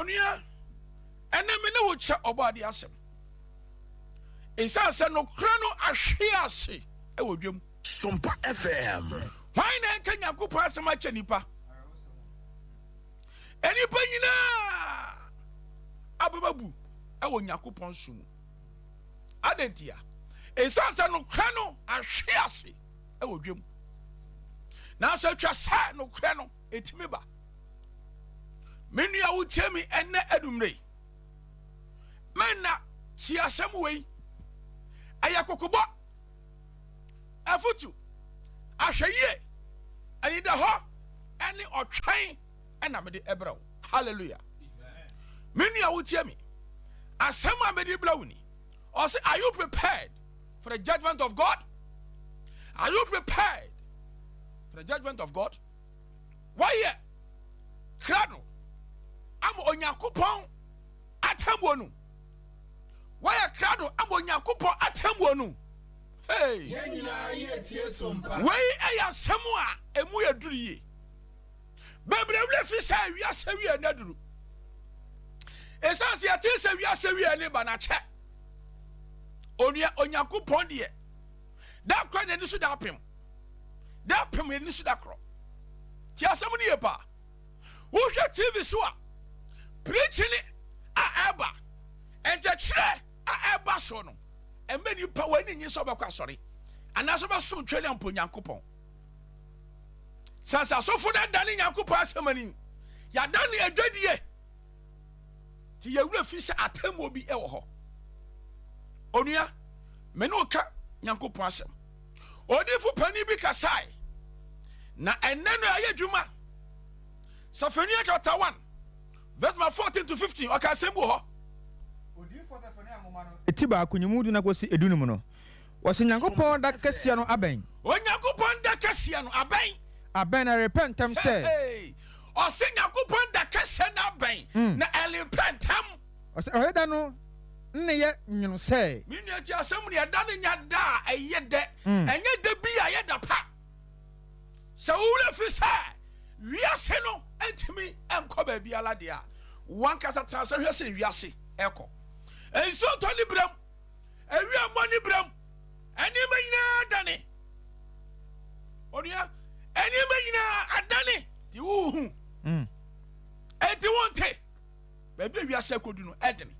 Onua, ɛnɛ me ne wo kyɛ Ɔbɔadeɛ asɛm. Esiane sɛ nokorɛ no ahwe ase wɔ dwam. Sompa FM. Hwan na ɛka Nyankopɔn asɛm akyɛ nnipa? Nnipa nyinaa abɛma bu wɔ Nyankopɔn som mu. Adɛn ntia? Esiane sɛ nokorɛ no ahwe ase wɔ dwam. Nanso atwa sɛ nokorɛ no ɛtumi ba. Me nua wotie me ɛnnɛ anummerɛ yi. Mɛnna tie asɛm wei. Ɛyɛ kokobɔ, afotu, ahwɛyie, anidahɔ ɛne ɔtwɛn ɛna mede ɛbrɛ wo. Hallelujah. Me nua wotie me. Asɛm a mede brɛ wo ni. Ɔse, are you prepared for the judgment of God? Are you prepared for the judgment of God? Wɔyɛ krado ama Onyankopɔn atemmuo no. Wɔyɛ krado ama Onyankopɔn atemmuo no. Hey. Wei ɛyɛ asɛm a emu yɛ duru yie. Bebree werɛ fi sɛ wiase wie na duru. Ɛsiane sɛ yɛte sɛ wiase wie ne ba n'akyɛ. Onua Onyankopɔn deɛ da koro n'ani so da apem. Da apem n'ani so da korɔ. Ti asɛm no yie paa. Wohwɛ TV so a, preaching a ɛba, nkyɛkyerɛ a ɛba so no, ɛmɛ nipa wɔn ani nye sɛ ɔbɛkɔ asɔre anaasɛ ɔbɛsom twɛn mpo Nyankopɔn. Sansa asɔfo no adane Nyankopɔn asɛm ani, yɛadane adwadie. Nti yɛwura fi sɛ atemmuo bi wɔ hɔ. Onua, me ne wo ka Nyankopɔn asɛm. Odifo panin bi kasae, na ɛnnɛ no ɛyɛ adwuma. Sefania chapter 1 verse number 14 to 15, ɔka asɛm bi wɔ hɔ. Odiyifo Sefania nwoma no ti baako nyimu du na kosi 15 no, wɔse Nyankopɔn da kɛseɛ no abɛn. Onyankopɔn da kɛseɛ no abɛn. Abɛn na ɛrepɛ ntɛm sɛ. Hey, ɔse Nyankopɔn da kɛseɛ no abɛn na ɛrepɛ ntɛm. Ɔsɛ ɔyɛ da no nne yɛ nwono sɛ. Me nua ti asɛm no, ɛda no nya da a ɛyɛ dɛ, ɛnyɛ da bi a ɛyɛ da pa. Sɛ wo werɛ fi sɛ wiase no ntumi nkɔ baabiara deɛ a, wankasa tena ase hwɛ sɛ wiase ɛkɔ. Nsuo tɔ ne berɛm, awia mmɔ ne berɛm, nneɛma nyinaa dane. Onua, nneɛma nyinaa adane, nti wohu. Enti wonte. Baabi a wiase akɔdu no ɛdene.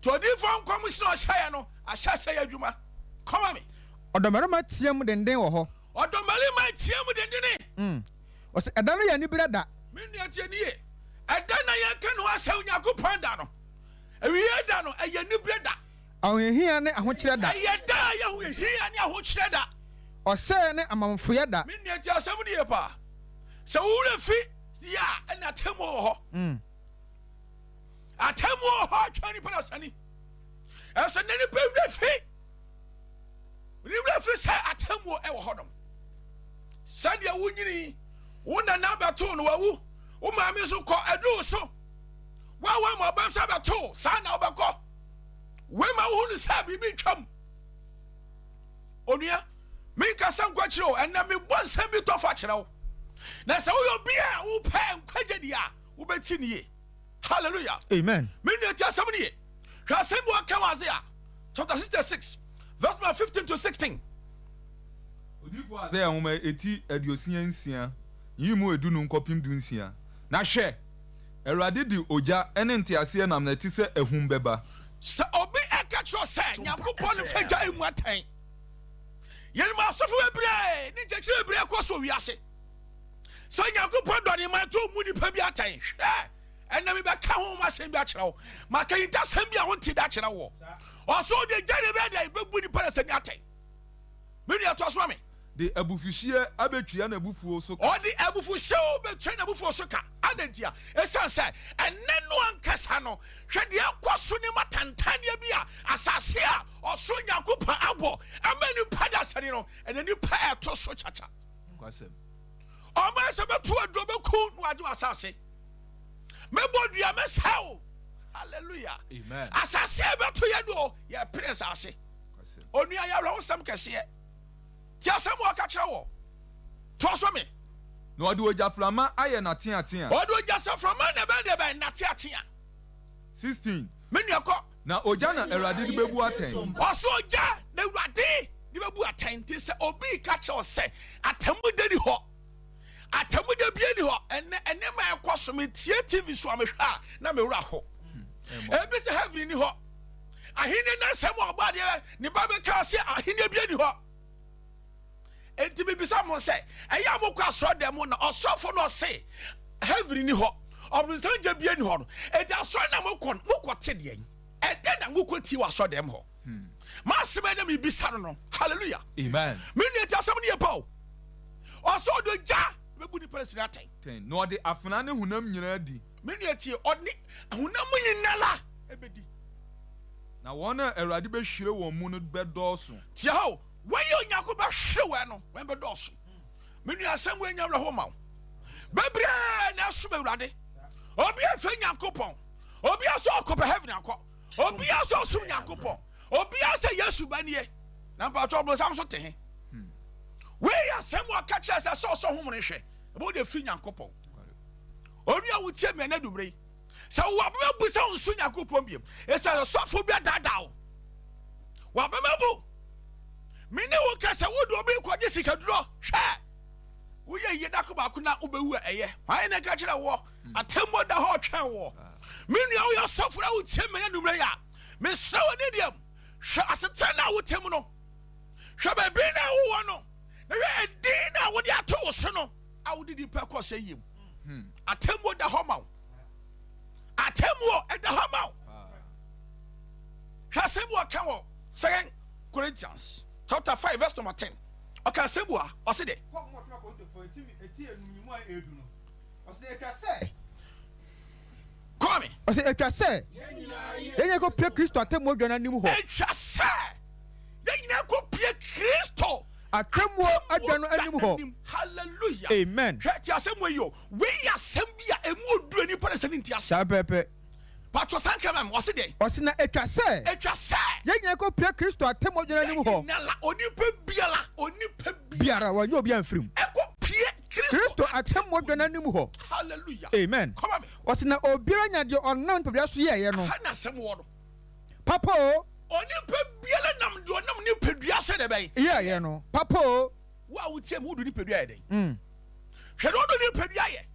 Nti odiyifoɔ nkɔm hyɛ ɔhyɛeɛ no ahyɛ sɛ yɛ adwuma. Kɔma me. Ɔdɔmmarima team denden wɔ hɔ. Ɔdɔmmarima team dendene. Ɔsɛ ɛda no yɛ anibere da. Me nua tie nie. Ɛda na yɛka ne ho asɛm Onyankopɔn da no. Awie da no ɛyɛ anibere da. Ahohiahia ne ahokyerɛ da. Ɛyɛ da a ɛyɛ ahohiahia ne ahokyerɛ da. Ɔsɛe ne amamfoyɛ da. Me nua tie asɛm no yie paa. Sɛ wo werɛ fi yɛ a, ɛna atemmuo wɔ hɔ. Atemmuo wɔ hɔ atwa nipa na sani. Ɛsɛ ne nipa werɛ fi. Ne werɛ fi sɛ atemmuo ɛwɔ hɔ nom. Sɛdeɛ wonyini, wo nana bɛtoo no wawu, wo maame nso kɔ aduu so. Wawa ma ɔbɛm sɛ bɛtoo, saa na wobɛkɔ. Wei ma wohu no sɛ biribi twam. Onua, menkasa nkwakyerɛ o, ɛnɛ mebɔ nsɛm bi tɔfa kyerɛ wo. Na sɛ woyɛ obi a wopɛ nkwagye deɛ a, wobɛti ne yie. Hallelujah. Amen. Me nua ti asɛm no ye. Hwɛ asɛm bi wɔka wɔ Isaiah chapter 66 verse number 15 to 16. Odiyifoɔ Isaiah nwoma eti 66 nyiyimu 15 kɔpem 16. Na hwɛ, Awurade de ogya ne nteaseɛnam na ɛte sɛ ahum bɛba. Sɛ obi ɛka kyerɛ sɛ Nyankopɔn mfa gya mmu atɛn, yɛnim asɔfo bebree ne nkyerɛkyerɛ bebree ɛkɔ so wiase sɛ Nyankopɔn dɔ ne man to mu nipa bi atɛn. Hwɛ, ɛnna mebɛka ho asɛm bi akyerɛ wo, maka yintasɛm bi a wonte da akyerɛ woɔ. Ɔsɛ ɔde gya ne bɛyɛ dɛn bɛbu nipa na sɛ ni atɛn. Me nua toa so ma me. De abufuhyeɛ abɛtua n'abufuo so ka. Ɔde abufuhyew bɛtua n'abufuo so ka. Adɛn ntia? Ɛsiane sɛ ɛnnɛ no ankasa no, hwɛ deɛ ɛkɔ so ne matantandeɛ bi a asase a ɔsoro Nyankopɔn abɔ ama nipa da asani no, ɛnɛ nipa ɛto so kyakya. Nokwasɛm. Ɔman sɛ bɛto aduro bɛku na wagye w'asase. Mɛbɔ dua mɛsɛe wo. Hallelujah. Amen. Asase a ɛbɛto yɛ no, yɛpere asase. Nokwasɛm. Onua yɛ awerɛhosɛm kɛseɛ. Ti asɛm a ɔka kyerɛ wɔ. Toa so me. Na ɔde ogyaframa ayɛ n'ateatea. Ɔde ogyasaframa na ɛbɛyɛ deɛ bɛn? N'ateatea. 16. Me nua kɔ. Na ogya na Awurade de bɛbu atɛn. Ɔsɛ ogya na Awurade de bɛbu atɛn. Nti sɛ obi ka kyerɛ wo sɛ atemmuda ni hɔ, atemmuda bia ni hɔ, ɛnɛ nneɛma a ɛkɔ so, metie TV so a mehwɛ a na me werɛ aho. Ebi sɛ heaven ni hɔ. Ahenni no asɛm a ɔbɔ adeɛ ne ba bɛka sɛ ahenni bia ni hɔ. Enti mebisa mo sɛ, ɛyɛ a mokɔ asɔre dɛm na ɔsɔfo no ɔse heaven ni hɔ, ɔbonsam gya bia ni hɔ no, enti asɔre na mokɔ no, mokɔ te deɛn? Ɛdɛn na mokɔ tie wɔ asɔre dɛm hɔ? M'asɛm ɛna mebisa no no. Hallelujah. Amen. Me nua ti asɛm no yɛ pa o. Ɔsɛ ɔde gya bɛbu nipa no sini atɛn. Na ɔde afena ne honam nyinaa di. Me nua tie, ɔde honam nyinara ɛbɛdi. Na wɔn a Awurade bɛhwire wɔn mu no bɛdɔɔso. Tie ha o, wɔn yɛ Onyankopɔn bɛhwere wɔn no, wɔn bɛdɔɔso. Me nua asɛm wei nyɛ awerɛhoɔ ma wo. Bebree na ɛsom Awurade. Obi afɛ Nyankopɔn. Obi asɔ ɔkɔpɛ heaven akɔ. Obi asɔ ɔsom Nyankopɔn. Obi asɛ Yesu ba nie. Na mpatsɔ ɔbonsam so te he. Wei yɛ asɛm a ɔka kyerɛ sɛ sɛ ɔsɔ hom no hwɛ. Ɛbɛwo de firi Nyankopɔn. Onua wotie me ɛnɛ dumire yi. Sɛ wo abɛma bu sɛ wonso Nyankopɔn biem. Ɛsɛ sɛ sɔfo bi adaadaa wo. Wabɛma bu. Me ne wo ka sɛ wode obi kɔgye sikaduro. Hwɛ! Woyɛ yie dako baako na wobɛwu a ɛyɛ. Hwan na ɛka kyerɛ woɔ? Atemmuo da hɔ ɔtwɛn woɔ. Me nua woyɛ ɔsɔfo na wotie me anummerɛ yi a, mesrɛ wo ne deɛm, hwɛ asetena no a wote mu no. Hwɛ baabi no a wowɔ no, na hwɛ edin no a wode ato wo so no a wode nipa kɔ sɛ yie mu. Atemmuo da hɔ ma wo. Atemmuo ɛda hɔ ma wo. Hwɛ asɛm bi ɔka wɔ Second Corinthians chapter 5 verse number 10. Ɔka asɛm bi a ɔse dɛ. Kɔ me. Ɔse etwa sɛ yɛn nyinaa kɔpue Kristo atemmuo adwa no anim hɔ. Etwa sɛ yɛn nyinaa kɔpue Kristo atemmuo adwa no anim hɔ. Hallelujah. Amen. Hwɛ ti asɛm wei o. Wei yɛ asɛm bi a emu oduru nipa na sɛ ne nti ase. Saa pɛpɛ. Patro san kama mi ɔse dɛn? Ɔse na etwa sɛ. Etwa sɛ. Yɛn nyinaa kɔpue Kristo atemmuo adwa no anim hɔ. Yɛn nyinaa onipa biara onipa biara wɔnyɛ obi amfiri mu. Ɛkɔpue Kristo atemmuo dwa no anim hɔ. Hallelujah. Amen. Kɔma me. Ɔse na obiara nya deɛ ɔnam nipadua so yɛeɛ no. Aha na asɛm wɔ no. Papa o. Onipa biara nam deɛ ɔnam nipadua so de bɛn. Yɛeɛ no. Papa o. Wo a wotie mu wodo nipadua yɛ dɛn? Hwɛ deɛ ɔdo nipadua yɛ.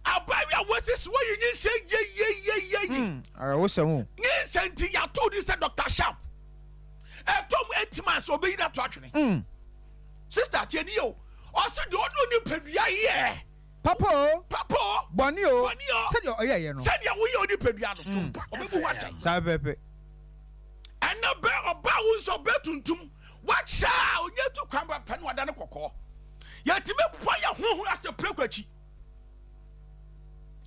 Abaayewa a wɔasisi wɔyi nyinsɛn yeyeyeyeye. Awerɛhosɛm o. Nyinsɛn nti yɛato din sɛ Dr. Sharp. Ɛtɔ mu 8 months ɔbɛyi no ato atwene. Sister tie ni o. Ɔse deɛ ɔde onipadua yɛ. Papa o. Papa o. Bɔne o. Bɔne o. Sɛdeɛ ɔyɛeɛ no. Sɛdeɛ woyɛ onipadua no. Ɔbɛbu ho atɛn. Saa pɛpɛ. Ɛnɛ bɛ ɔbaa wo nso ɔbɛ tuntum wakyɛ a onye tu kwan ba pɛ no ada ne kɔkɔɔ. Yɛtumi bɔ yɛn ho ho asɛ preko akyi.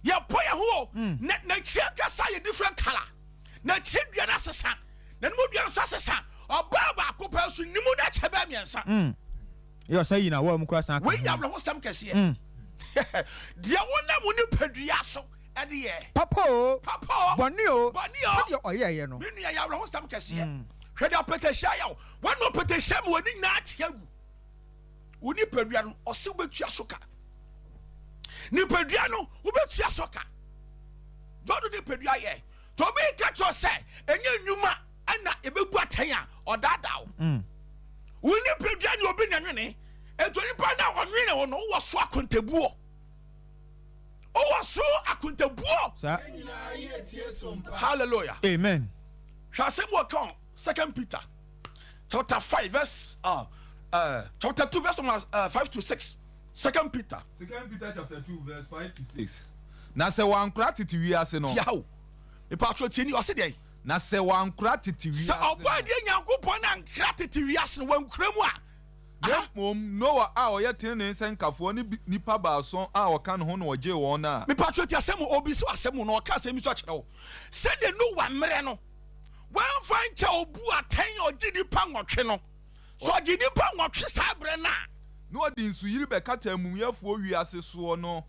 Yɛbɔ yɛn ho o. Na n'akyi ankasa yɛ different color. N'akyi dua no asesa. Na ne mu dua nso asesa. Ɔbaa baako pɛ nso ne mu no akyɛ bɛɛ mmiɛnsa. Yɛ ɔsɛ yi na wɔn mu kura san ka ho. Wei yɛ awerɛhosɛm kɛseɛ. Deɛ wonam wo nipadua so ɛde yɛ. Papa o. Papa o. Bɔne o. Bɔne o. Sɛdeɛ ɔyɛɛyɛ no. Me nua yɛ awerɛhosɛm kɛseɛ. Hwɛ deɛ ɔpɛtɛhyia yɛ o. Wɔn na ɔpɛtɛhyia ma wɔn ani nyinaa ate agu. Wo nipadua no ɔse wobɛtua so ka. Nipadua no wobɛtua so ka. Deɛ ɔde nipadua yɛ. Tɔ obi ka kyerɛ sɛ ɛnyɛ nnwuma ɛna ɛbɛbu atɛn a ɔdaadaa wo. Wo nipadua ne obi na nwene. Enti onipa no a ɔnwene wo no wowɔ so akontabuo. Wowɔ so akontabuo. Hallelujah. Amen. Hwɛ asɛm wɔ kan Second Peter chapter 5 verse chapter 2 verse number 5 to 6. Second Peter. Second Peter chapter 2 verse 5 to 6. Na sɛ wɔankora tete wiase no. Tia o. Mepatro tie ni ɔse deɛn? Na sɛ wɔankora tete wiase no. Sɛ ɔbɔ adeɛ Nyankopɔn ankra tete wiase no wɔankura mu a. Na mmom Noa a ɔyɛ tenenee sɛnkafoɔ ne nnipa baason a ɔka ne ho na ɔgyee wɔn a. Mepatro tie asɛm o, obi si asɛm o na ɔka asɛm bi nso akyerɛ wo. Sɛdeɛ Noa mmerɛ no wɔamfa nkyɛ obu atɛn ɔgye nnipa 8 no. Sɛ ɔgye nnipa 8 saa berɛ no a. Na ɔde nsuyiri bɛkata amumuyɛfoɔ wiase soɔ no.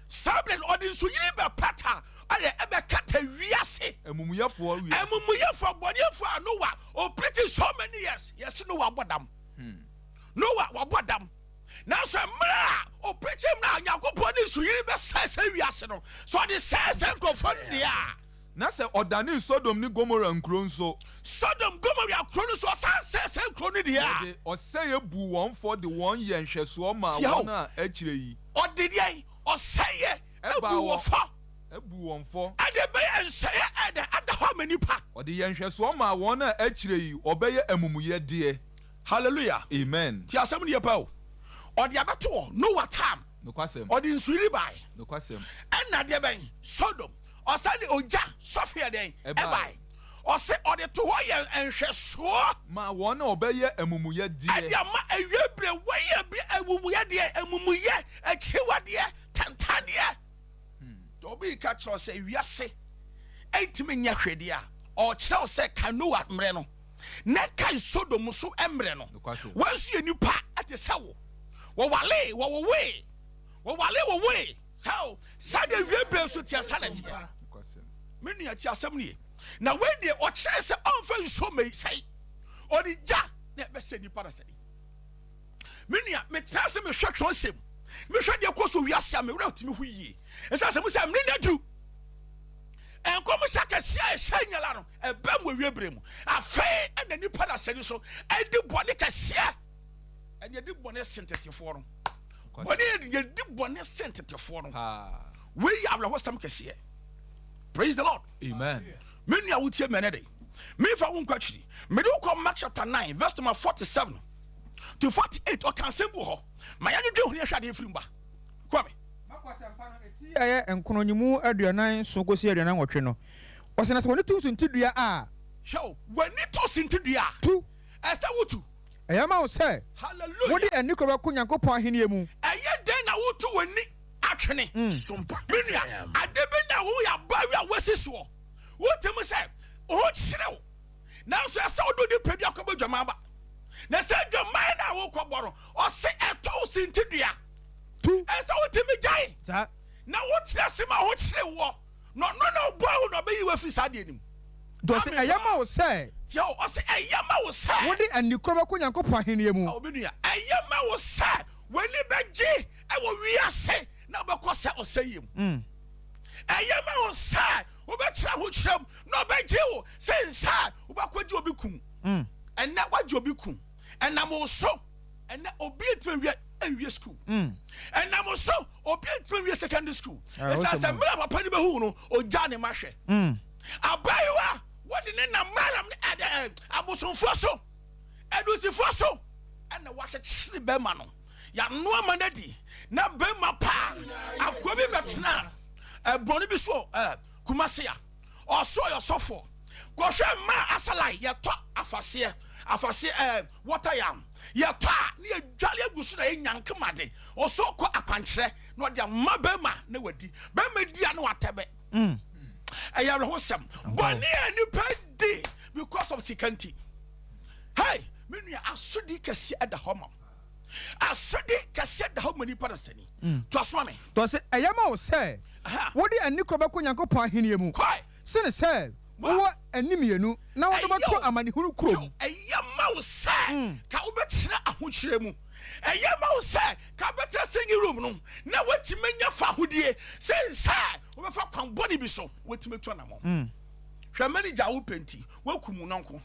Saa berɛ no, ɔde nsuyiri bɛpata, ayɛ, ɛbɛkata wiase. Amumuyɛfoɔ wiase. Amumuyɛfoɔ, abɔneɛfoɔ a Noah, ɔpreaching so many years, yɛse Noah abɔ dam. Noah, wabɔ dam. Nanso mmerɛ a Ɔpreacher mu na Nyankopɔn de nsuyiri bɛsɛe sɛ wiase no, sɛ ɔde sɛe sɛ nkurɔfoɔ no deɛ a. Na sɛ ɔdanee Sodom ne Gomora nkuro nso. Sodom, Gomora kuro no nso, ɔsan sɛe sɛ nkuro no deɛ a. Ɔde ɔsɛeɛ buu wɔn fɔ de wɔn yɛɛ nhwɛsoɔ maa Tie o. wɔn a akyire yi. Ɔde deɛn? Ɔsɛeɛ buu wɔn fɔ. Buu wɔn fɔ. Ɛde bɛyɛ nsɛeɛ ɛdɛ ada hɔ ama nnipa. Ɔde yɛɛ nhwɛsoɔ maa wɔn a akyire yi wɔbɛyɛ amumuyɛdeɛ. Hallelujah. Amen. Tie asɛm no yie paa o. Ɔde abɛto hɔ, Noah time. Nokwasɛm. Ɔde nsuyiri bae. Nokwasɛm. Ɛna deɛ bɛn? Sodom. Ɔsan de ogya, sɔfe yɛ dɛn? Ɛbae. Ɛbae. Ɔse ɔde to hɔ yɛ nhwɛsoɔ. Maa wɔn a wɔbɛyɛ amumuyɛdeɛ. Ɛde ama awie berɛ, wɔyɛ bi amumuyɛdeɛ, amumuyɛ, akyiwadeɛ, tantanneɛ. Deɛ obi reka kyerɛ wo sɛ wiase ntumi nyɛ hwee deɛ a, ɔrekyerɛ wo sɛ ka Noah mmerɛ no, na kae Sodom nso mmerɛ no. Nokwasɛm. Wɔn nso yɛ nnipa te sɛ wo. Wɔwalee, wɔwowoe, wɔwalee, wowoe. Saa o, saa deɛ wie berɛ nso teɛ, saa na ɛteɛ. Nokwasɛm. Me nua tie asɛm no ye. Na wei deɛ ɔkyerɛɛ sɛ ɔmfa nsuo mmɛsɛe, ɔde gya na ɛbɛsɛe nnipa dasani. Me nua, metena ase mehwɛ twerɛnsɛm, mehwɛ deɛ ɛkɔ so wiase a, me werɛ tumi ho yie. Ɛsiane sɛ mo sɛ mmere no adu. Nkɔmhyɛ akɛseɛ a ɛhyɛ nyala no, ɛbɛm wɔ wie berɛ mu. Afei ɛna nipa dasani so ɛdi bɔne kɛseɛ. Ɛne ɛdi bɔne sen tetefoɔ no. Bɔne yɛdi bɔne sen tetefoɔ no. Wei yɛ awerɛhosɛm kɛseɛ. Praise the Lord. Amen. Me nua wotie mɛnɛ de. Mefa wo nkɔ akyiri. Mede wo kɔ Mark chapter 9 verse number 47 to 48. Ɔka asɛm bi wɔ hɔ. Ma yɛndwedwe ho na yɛhwɛ adeɛ mfiri mu ba. Kwame. Mark asɛmpa no eti a ɛyɛ nkono nyimu 47 kɔsi 48 no, ɔse, Na sɛ w'ani to suntidua a. Hwɛ o, w'ani to suntidua a. Tu. Ɛsɛ wotu. Ɛyɛ ma wo sɛ. Hallelujah. Wode ani korɔ bɛkɔ Nyankopɔn ahennie mu. Ɛyɛ dɛn na wotu w'ani atwene? Me nua, ade bi na woyɛ abaayewa a woasi soɔ. Wote mu sɛ wo ho kyere wo, nanso ɛsɛ wode wo nipadua kɔbɔ dwaman ba. Na sɛ dwaman no a wokɔbɔ no, ɔse ɛtɔ wo sintidua. Tu. Ɛsɛ wotumi gyae Saa. na wokyerɛ ase ma ho kyere woɔ, na ɔno na ɔbɔɔ wo na ɔbɛyi wo afiri saa adeɛ no mu. Nti ɔse, Amen ɛyɛ paa. ma wo sɛ. Tie o, ɔse ɛyɛ ma wo sɛ. Wode anikorɔ bɛkɔ Nyankopɔn ahennie mu. Ao me nua, ɛyɛ ma wo sɛ w'ani bɛgye wɔ wiase na wobɛkɔ sɛ ɔsɛeɛ mu. Ɛyɛ ma wo sɛ wobɛkyerɛ ahokyerɛ mu na ɔbɛgye wo sen sɛ wobɛkɔgye obi kum. Ɛnnɛ woagye obi kum, ɛnam wo so ɛnnɛ obi ntumi nwie nwie school. Ɛnam wo so obi ntumi nwie secondary school. Ɛsiane sɛ mmerɛ papa no bɛhu no, ɔgyaa ne ma hwɛ. Abaayewa wode ne nam malam ne ɛdɛ abosomfoɔ so, adusifoɔ so ɛna wakyekyere bɛrima no. Yɛanoa ma no adi na bɛrima paa. Akoa bi bɛtena ɛborɔno bi so ɛ Kumasi a ɔso ɔyɛ ɔsɔfoɔ. Kɔhwɛ mmaa asalai yɛtɔ afaseɛ afaseɛ ɛ water yam yɛtɔ a ne yɛdwale agu so na yɛnya nkemade. Ɔso kɔ akwankyerɛ na ɔde ama bɛrima na wadi. Bɛrima di a na watɛbɛ. Ɛyɛ awerɛhosɛm. Bɔne a nipa di because of sika nti. Hey, me nua asodi kɛseɛ ɛda hɔ ma wo. Asodi kɛseɛ da hɔ ma nipa dasani. To aso ma me. Tɔ sɛ ɛyɛ ma wo sɛ wode ani korɔ bɛkɔ Nyankopɔn ahennie mu, Kɔe. sene sɛ wowɔ ani mmienu na wode bɛkɔ amanehunu kurom. Ɛyɛ ma wo sɛ ka wobɛtena ahokyerɛ mu. Ɛyɛ ma wo sɛ ka wobɛtena singing room no na woatumi anya fahodie sene sɛ wobɛfa kwan bɔne bi so woatumi atu anammɔn. Hwɛ manager a wopɛ nti woakum wo yɔnko.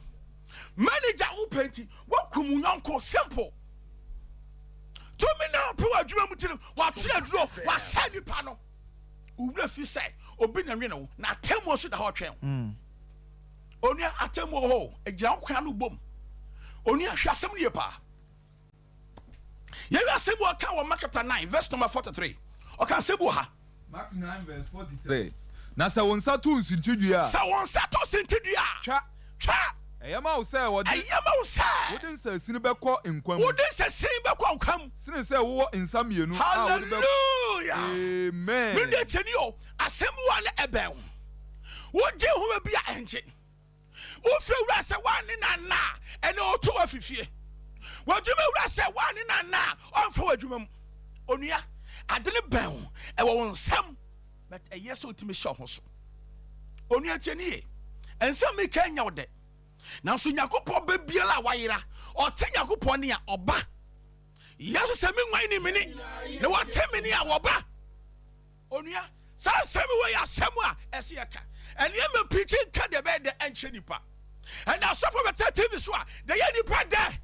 Manager a wopɛ nti woakum wo yɔnko. Simple. Tumi na ɔpɛ wɔ adwuma mu ti no wato aduro wasɛe nipa no. Wo werɛ fi sɛ obi na nwene wo na atemmuo nso da hɔ ɔtwɛn wo. Onua atemmuo wɔ hɔ o, egyina wo kwan ano bom. Onua hwɛ asɛm no yie paa. Yɛhwɛ asɛm bi ɔka wɔ Mark chapter 9 verse number 43. Ɔka asɛm bi wɔ ha. Mark 9 verse 43. Na sɛ wo nsa to nsintidua a. Sɛ wo nsa to sintidua a. Twa. Twa. Ɛyɛ ma wo sɛ wɔde. Ɛyɛ ma wo sɛ. Wode nsasini bɛkɔ nkwa mu. Wode nsasini bɛkɔ nkwa mu. Sene sɛ wowɔ nsa mmienu a wode bɛkɔ. Hallelujah. Amen. Me nua tie ni o, asɛm bi wɔ a na ɛbɛn wo. Wogye nhoma bi a ɛngye. Wofie wura sɛ woane no anna a, ɛnɛ ɔto wo afi fie. W'adwuma wura sɛ woane no anna a, ɔmfa w'adwuma mu. Onua, ade no bɛn wo, ɛwɔ wo nsam, but ɛyɛ sɛ wotumi hyɛ wo ho so. Onua tie ne yie, nsɛm mi ka nyɛ wo dɛ, nanso Nyankopɔn bɛ biara a wayera, ɔte Nyankopɔn ne a ɔba. Yesu sɛ me nguan nim me nne, na wɔte me nne a wɔba. Onua, saa asɛm wei yɛ asɛm a ɛsɛ yɛka. Nneɛma pirikyi nka deɛ ɛbɛyɛ dɛ ɛnkyerɛ nipa. Ɛnna asɔfo bɛtena TV so a, deɛ ɛyɛ nipa dɛ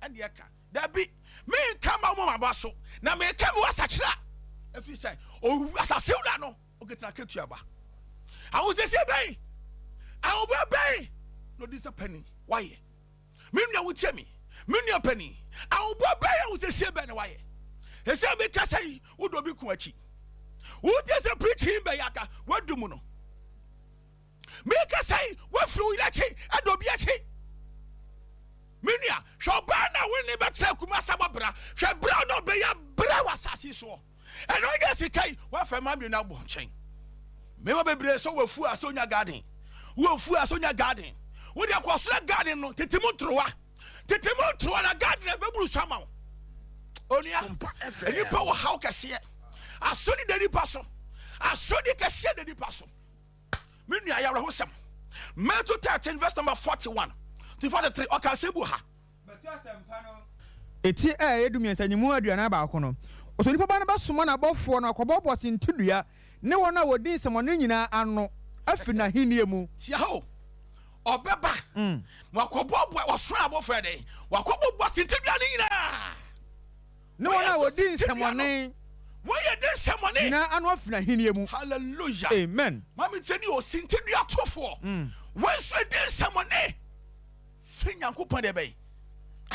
ɛne ɛka. Dabi, menka ma wo maba so, na meka me wɔ asakyera, ɛfiri sɛ asase wura no ɔkita akatua ba. Ahosiesie bɛn, ahobɔ bɛn na ɔdi sɛ panin wayɛ? Me nua wotie me, me nua panin, ahobɔ bɛn, ahosiesie bɛn na wayɛ? Ɛsɛ meka sɛ yi, wodɔ bi ko akyi. Wotie sɛ preaching bɛyɛ aka, wadu mu no. Meka sɛ yi, wafiri wo yere akyi, ɛdɔ bi akyi. Me nua, hwɛ ɔbaa no a wo ne bɛtena kuma sɛ bɔbra, hwɛ berɛ a na ɔbɛyɛ berɛ wɔ asase soɔ. Ɛno nyɛ sika yi, wafɛ ma mmienu abɔ nkyɛn. Mmarima bebree sɛ wɔafu a sɛ onya garden. Wɔafu a sɛ onya garden. Wode akɔsoro garden no, tete mu ntorowa. Tete mu ntorowa na garden ɛbɛburu so ama wo. Onua, nnipa wɔ haw kɛseɛ. Asodi da nipa so. Asodi kɛseɛ da nipa so. Me nua, yɛ awerɛhosɛm. Matthew 13 verse number 41 to 43, ɔka asɛm bu ha. Eti a ɛyɛ 13 nyimu 41 no, ɔsɛ Onipa Ba no bɛsoma n'abɔfoɔ no akɔboaboa sintidua ne wɔn a wɔdi nsɛmmɔne nyinaa ano afi n'ahennie mu. Tia hɔ, ɔbɛba na wakɔboaboa, wɔsoma abɔfoɔ yɛ dɛn? Wakɔboaboa sintidua no nyinaa. Ne wɔn a wɔdi nsɛmmɔne Wɔyɛ de nsɛmmɔne nyinaa ano afi n'ahennie mu. Hallelujah. Amen. Maame tie ni o, sintidua tofoɔ. Wɔn nso di nsɛmmɔne firi Nyankopɔn deɛ bɛyi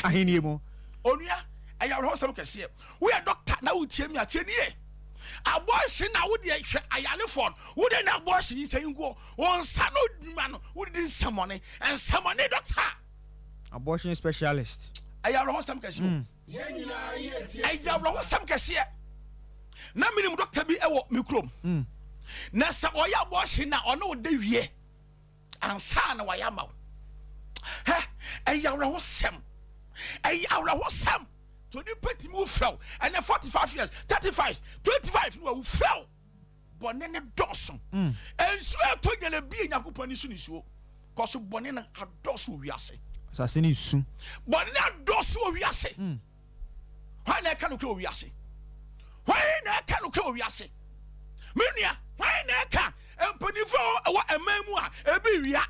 ahennie mu. Onua, ɛyɛ awerɛhosɛm kɛseɛ. Woyɛ dɔkta na wotie mi a, tie nie. Abortion na wodeɛ hwɛ ayarefoɔ no, wode na abortion yi sɛ nguo wɔn nsa no nnwuma no, wode di nsɛmmɔne. Nsɛmmɔne dɔkta. Abortion specialist. Ɛyɛ awerɛhosɛm kɛseɛ o. Ɛyɛ awerɛhosɛm kɛseɛ. Na menim dɔkta bi wɔ me kurom. Na sɛ ɔyɛ abortion na ɔne wo da wie ansa na wayɛ ama wo. Hɛ, ɛyɛ awerɛhosɛm. Ɛyɛ awerɛhosɛm. To nipa tumi wo frɛ wo ɛnɛ 45 years, 35, 25 ne wawu frɛ wo. Bɔne ne dɔɔso. Nsuo ɛtɔ nyina bi Nyankopɔn ani so nisuo. Kɔso bɔne no adɔɔso wɔ wiase. Asase ne su. Bɔne no adɔɔso wɔ wiase. Hwan na ɛka nokorɛ wɔ wiase? Hwan na ɛka nokorɛ wɔ wiase? Me nua, hwan na ɛka? Mpanimfoɔ a ɛwɔ ɛman mu a ebi wia.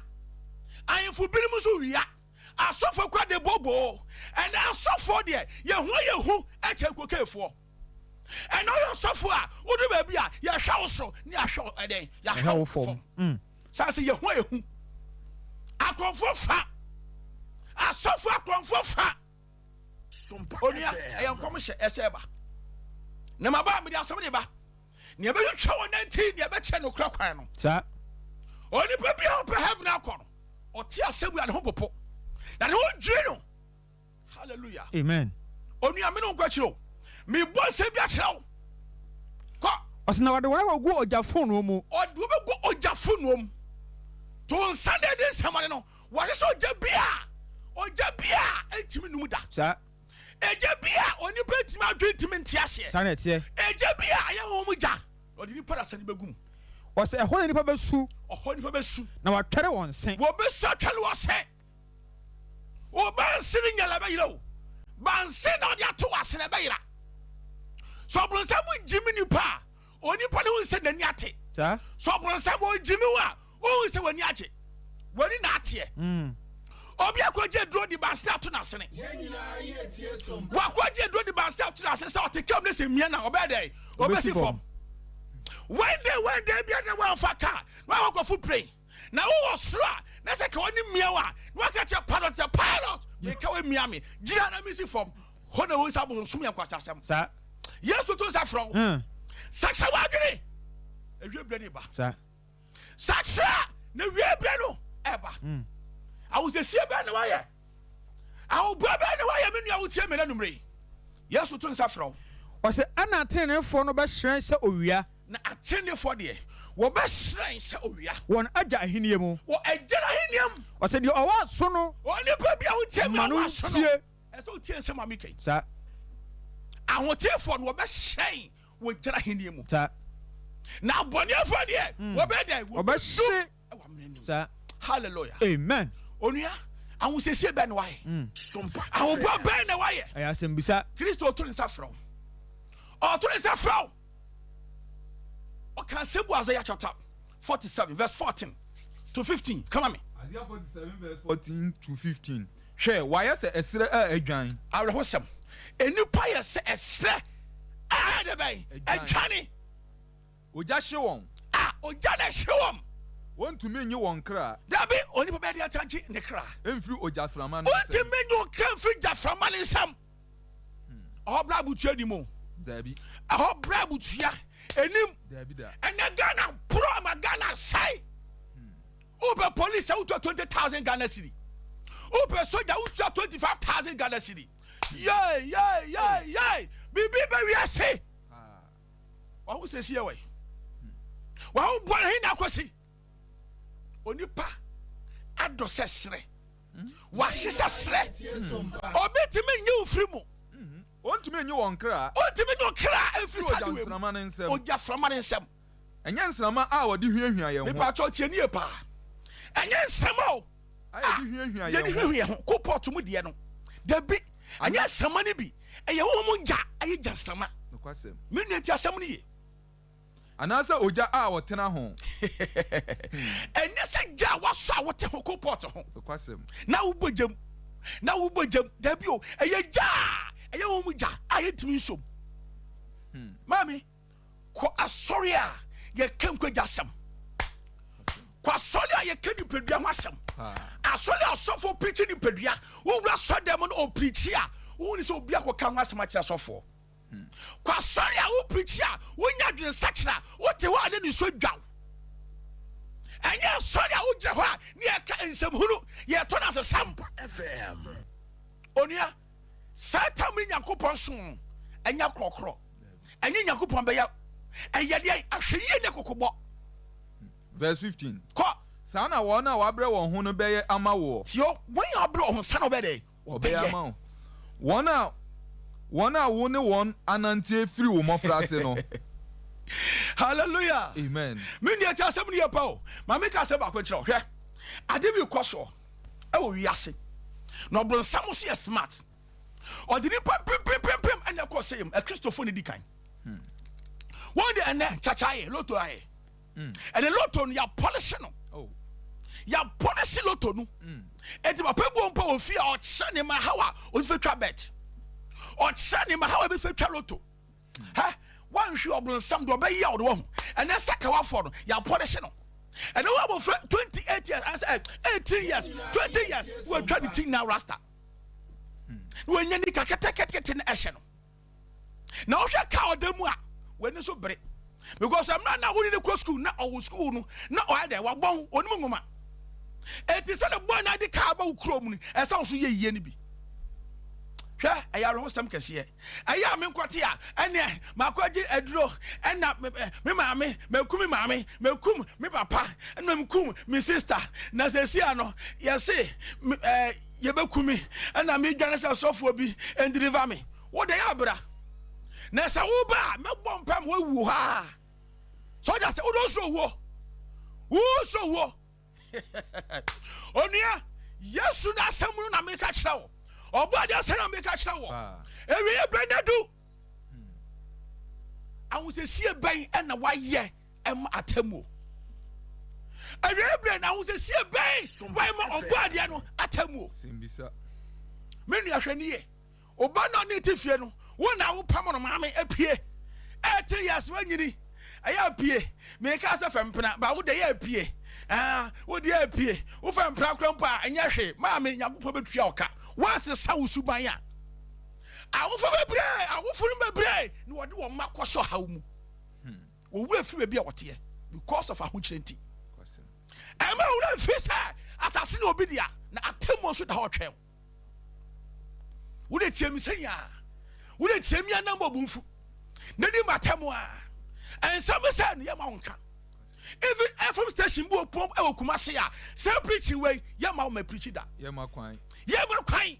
Ahemfo binom nso wia. Asɔfoɔ kura de booboo. Ɛnɛ asɔfoɔ deɛ yɛho yɛhu ɛkyɛn kokeefoɔ. Ɛnɛ ɔyɛ ɔsɔfoɔ a wode baabi a yɛhwɛ wo so ne yɛahwɛ ɛdɛn yɛahwɛ wo fam. Saa sɛ yɛho yɛhu. Akorɔmfoɔ fa. Asɔfoɔ akorɔmfoɔ fa. Onua, ɛyɛ nkɔm hyɛ ɛsɛ ɛba. Na ma ba mede asɛm de ba. Nea ɛbɛtwitwa wɔ nanti nea ɛbɛkyɛ no kura kwan no. Saa. Onipa bi a ɔpɛ heaven akɔ no, ɔte asɛm a ne ho popo. Na ne ho dwiri no. Hallelujah. Amen. Onua me ne wo nkɔ akyiri o. Mebɔ nsɛm bi akyerɛ wo. Kɔ. Ɔsɛ na wɔde wɔn akɔgu ogya fononoo mu. Ɔde wɔbɛgu ogya fononoo mu. To nsa na ɛde nsɛmɔne no. Wɔahyɛ sɛ ogya bi a ogya bi a ɛntumi num da. Saa. Egya bi a onipa ntumi adwene ntumi nte aseɛ. Saa na ɛteɛ. Egya bi a ɛyɛ honhom gya. Ɔde nipa da sani bɛgu mu. Ɔsɛ ɛhɔ na nipa bɛsu. Ɔhɔ nipa bɛsu. Na wɔatwɛre wɔn se. Wɔbɛsu atwɛre wɔn se. Ɔbanse no nyala bɛyera o. Banse na ɔde ato w'ase na ɛbɛyera. Sɛ ɔbronsam gyimi nipa a, onipa no hu sɛ n'ani ate. Saa. Sɛ ɔbronsam ɔgyimi wo a, wohu sɛ w'ani agye. W'ani na ateɛ. Obi akɔgye aduro de banse ato n'asene. Wakɔgye aduro de banse ato n'asene sɛ ɔte kam ne sɛ mmea na ɔbɛyɛ dɛ ɔbɛsi fam. One day, one day bi na wɔamfa kaa na wakɔfo plane. Na wowɔ soro a na sɛ ka wɔne mmea wo a na waka kyerɛ pilot sɛ, pilot, meka wo mmea me gyina na mesi fam. Hɔ na wɔn sɛ abosonsom yɛ nkwasasɛm. Saa. Yesu to nsa frɛ wo. Sakyera w'adwene. Ewie berɛ ne ba. Saa. Sakyera na wie berɛ no ɛba. Ahosiesie bɛn na wayɛ? Ahoboa bɛn na wayɛ, me nua wotie me na numere yi? Yesu to nsa frɛ wo. Ɔsɛ ɛna ateneneefoɔ no bɛhyerɛn sɛ owia. Na ateneneefoɔ deɛ wɔbɛhyerɛn sɛ owia. Wɔn agya ahennie mu. Wɔ agya ahennie mu. Ɔsɛ deɛ ɔwɔ aso no. Onipa bi a wotie me ma no a ɔwɔ aso no. ntie. Ɛsɛ wotie nsɛm a meka yi. Saa. Ahoteefoɔ no wɔbɛhyerɛn wɔ agya ahennie mu. Saa. Na abɔneɛfoɔ deɛ wɔbɛyɛ dɛn? Wɔbɛhye. Ɛwɔ amena nim. Saa. Hallelujah. Amen. Onua, Ahosiesie bɛn na wayɛ? Ahoboa bɛn na wayɛ? Ɛyɛ asɛmbisa. Kristo to ne nsa frɛ wo. Ɔto ne nsa frɛ wo. Ɔka asɛm bu Isaiah chapter 47 verse 14 to 15. Kama me. Isaiah 47 verse 14 to 15. Hwɛ, wɔayɛ sɛ ɛserɛ a adwan. Awerɛhosɛm. Nnipa yɛ sɛ ɛserɛ a ɛyɛ dɛ bɛn? Adwane. Ogya hye wɔn. A ogya na ɛhye wɔn. Wɔntumi nnye wɔn kra. Dabi, onipa bɛyɛ de ata gye ne kra. Mfiri ogyaframa no nsam. Ontumi nnye wo kra mfiri gyaframa no nsam. Ɛhɔ bra abutua nim o. Dabi. Ɛhɔ bra abutua enim. Dabi da. Ɛnɛ Ghana porɔ ama Ghana sɛe. Wopɛ police a wotua 20,000 Ghana cedi. Wopɛ soja wotua 25,000 Ghana cedi. Yay yay yay yay. Biribi bɛ wiase. Waho sɛsi yɛ wɔ yi. Waho bɔ ne he na akɔsi. Onipa adɔ sɛ serɛ. Wahye sɛ serɛ. Obi tumi nye wo firi mu. Ontumi nye wɔn kra. Ontumi nye wɔn kra mfiri saa de wei mu. Ogya frama ne nsam. Ɛnyɛ nsrama a wɔde huahua yɛn ho. Mepa kyɛw tie nie paa. Ɛnyɛ nsrama o. A yɛde huahua yɛn ho. Yɛde huahua yɛn ho. Ko pɔt mu deɛ no. Dabi. Ɛnyɛ nsrama no bi. Ɛyɛ honhom gya. Ɛyɛ gya nsrama. Nokwasɛm. Me nua tie asɛm no yie. Anaasɛ ogya a wɔtena ho. Ɛnyɛ sɛ gya a wasɔ a wote ho ko pɔt ho. Nokwasɛm. Na wobɔ gyam. Na wobɔ gyam. Dabi o. Ɛyɛ gya a ɛyɛ honhom gya a yɛntumi nsom. Maame. Kɔ asɔre a yɛka nkwagya asɛm. Kɔ asɔre a yɛka nipadua ho asɛm. Asɔre a asɔfoɔ pirikyi nipadua. Wowura asɔre dɛm no ɔpirikyi a, wohu ne sɛ obi akɔka ho asɛm akyerɛ asɔfoɔ. Kɔ asɔre a wopirikyi a, wonya adwensakyera, wote hɔ a ne nisuo dwa wo. Ɛnyɛ asɔre a wogyina hɔ a ne yɛka nsɛmhunu, yɛtɔ no asesam. Onua, saa tam ne Nyankopɔn som no, ɛnyɛ korɔkorɔ. Ɛnyɛ Nyankopɔn bɛyɛ ɛyɛ deɛ ahwɛyie ne kokobɔ. Verse 15. Kɔ. Saa na wɔn a wɔabrɛ wɔn ho no bɛyɛ ama woɔ. Tio, wɔn a wɔabrɛ wɔn ho saa na wɔbɛyɛ dɛ? Wɔbɛyɛ ama wo. Wɔn a wɔn a wo ne wɔn ananteɛ firi wo mmɔfraase no. Hallelujah. Amen. Me nua ti asɛm no yɛ pa o. Ma me ka asɛm baako nkyerɛ wo. Hwɛ, ade bi kɔ soɔ ɛwɔ wiase. Na ɔbronsam nso yɛ smart. Ɔde nipa mpempempempem ɛna ɛkɔ sɛ yam. Akristofo na di kan. Wɔn de ɛnɛ kyakya ayɛ, loto ayɛ. Ɛnɛ loto no yɛapɔlehye no. Oh. Yɛapɔlehye loto no. Eti papa bi wɔ mpo wɔ fie a ɔkyerɛ ne ma how a osi fɛ twa bet. Ɔkyerɛ ne ma how a ebi fɛ twa loto. Hɛ, wanhwe ɔbronsam de ɔbɛyɛ a ɔde wahu. Ɛnɛ sakawafoɔ no yɛapɔlehye no. Ɛnɛ wɔ abɔfra 28 years, anasɛ 18 years, 20 years, wɔatwa ne ti nyinaa rasta. Na wɔanya nika ketekete no ɛhyɛ no. Na wohwɛ kaa ɔda mu a, w'ani nso bere. Because mmerɛ na wone ne kɔ sukuu na ɔwɔ sukuu no na ɔyɛ dɛ wabɔn onim nwoma. Eti sɛ ne bɔn na ade kaa ba wo kurom no, ɛsɛ wo so yɛ yie no bi. Hwɛ, ɛyɛ awerɛhosɛm kɛseɛ. Ɛyɛ a menkɔte a, ɛneɛ makɔgye aduro, ɛna me maame, makum me maame, makum me papa, ɛna makum me sister. Na seesei ano, yɛse ɛɛ yɛbɛku me, ɛna medwane sɛ sɔfoɔ bi ndeliver me. Wo deɛ yɛ abra. Na sɛ woba a, mɛbɔ mpae ma woawu hɔ ara. Sɔgya sɛ, wode wosuro wuo. Wosuro wuo. Onua, Yesu n'asɛm no na meka kyerɛ wo. Ɔbɔ adeɛ asɛm na meka kyerɛ wo. Awieɛ berɛ no adu. Ahosiesie bɛn ɛna wayɛ ɛma atemmuo? Awieɛ berɛ no ahosiesie bɛn wayɛ ma ɔbɔ adeɛ no atemmuo? Me nua hwɛ nie. Wo ba no a ɔne te fie no, wo na wopam no maame apue. 18 years wanyini. Ɛyɛ apue. Meka sɛ fɛ mpena, ba wo de ɛyɛ apue. Ah, wo de apue. Wo fɛ mpena kora mpo a ɛnyɛ hwee. Maame, Nyankopɔn bɛtua wo ka. Woansesa wo suban a. Awofo bebree, awofo no bebree na wɔde wɔn mma kɔhyɛ ɔhaw mu. Wɔwu afiri baabi a wɔteɛ because of ahokyerɛ nti. Ɛma wo werɛ mfiri sɛ asase ne obi dea na atemmuo nso da hɔ retwɛn wo. Wode tie me sɛn a, wode tie me anam bɔ bumfu. Na di matam a, ɛnsɛm sɛ no yɛma wo nka. Even FM station bi wɔ pɔm ɛwɔ Kumasi a, sɛ preaching wei yɛma wo ma preaching da. Yɛma kwan. Yɛma kwan.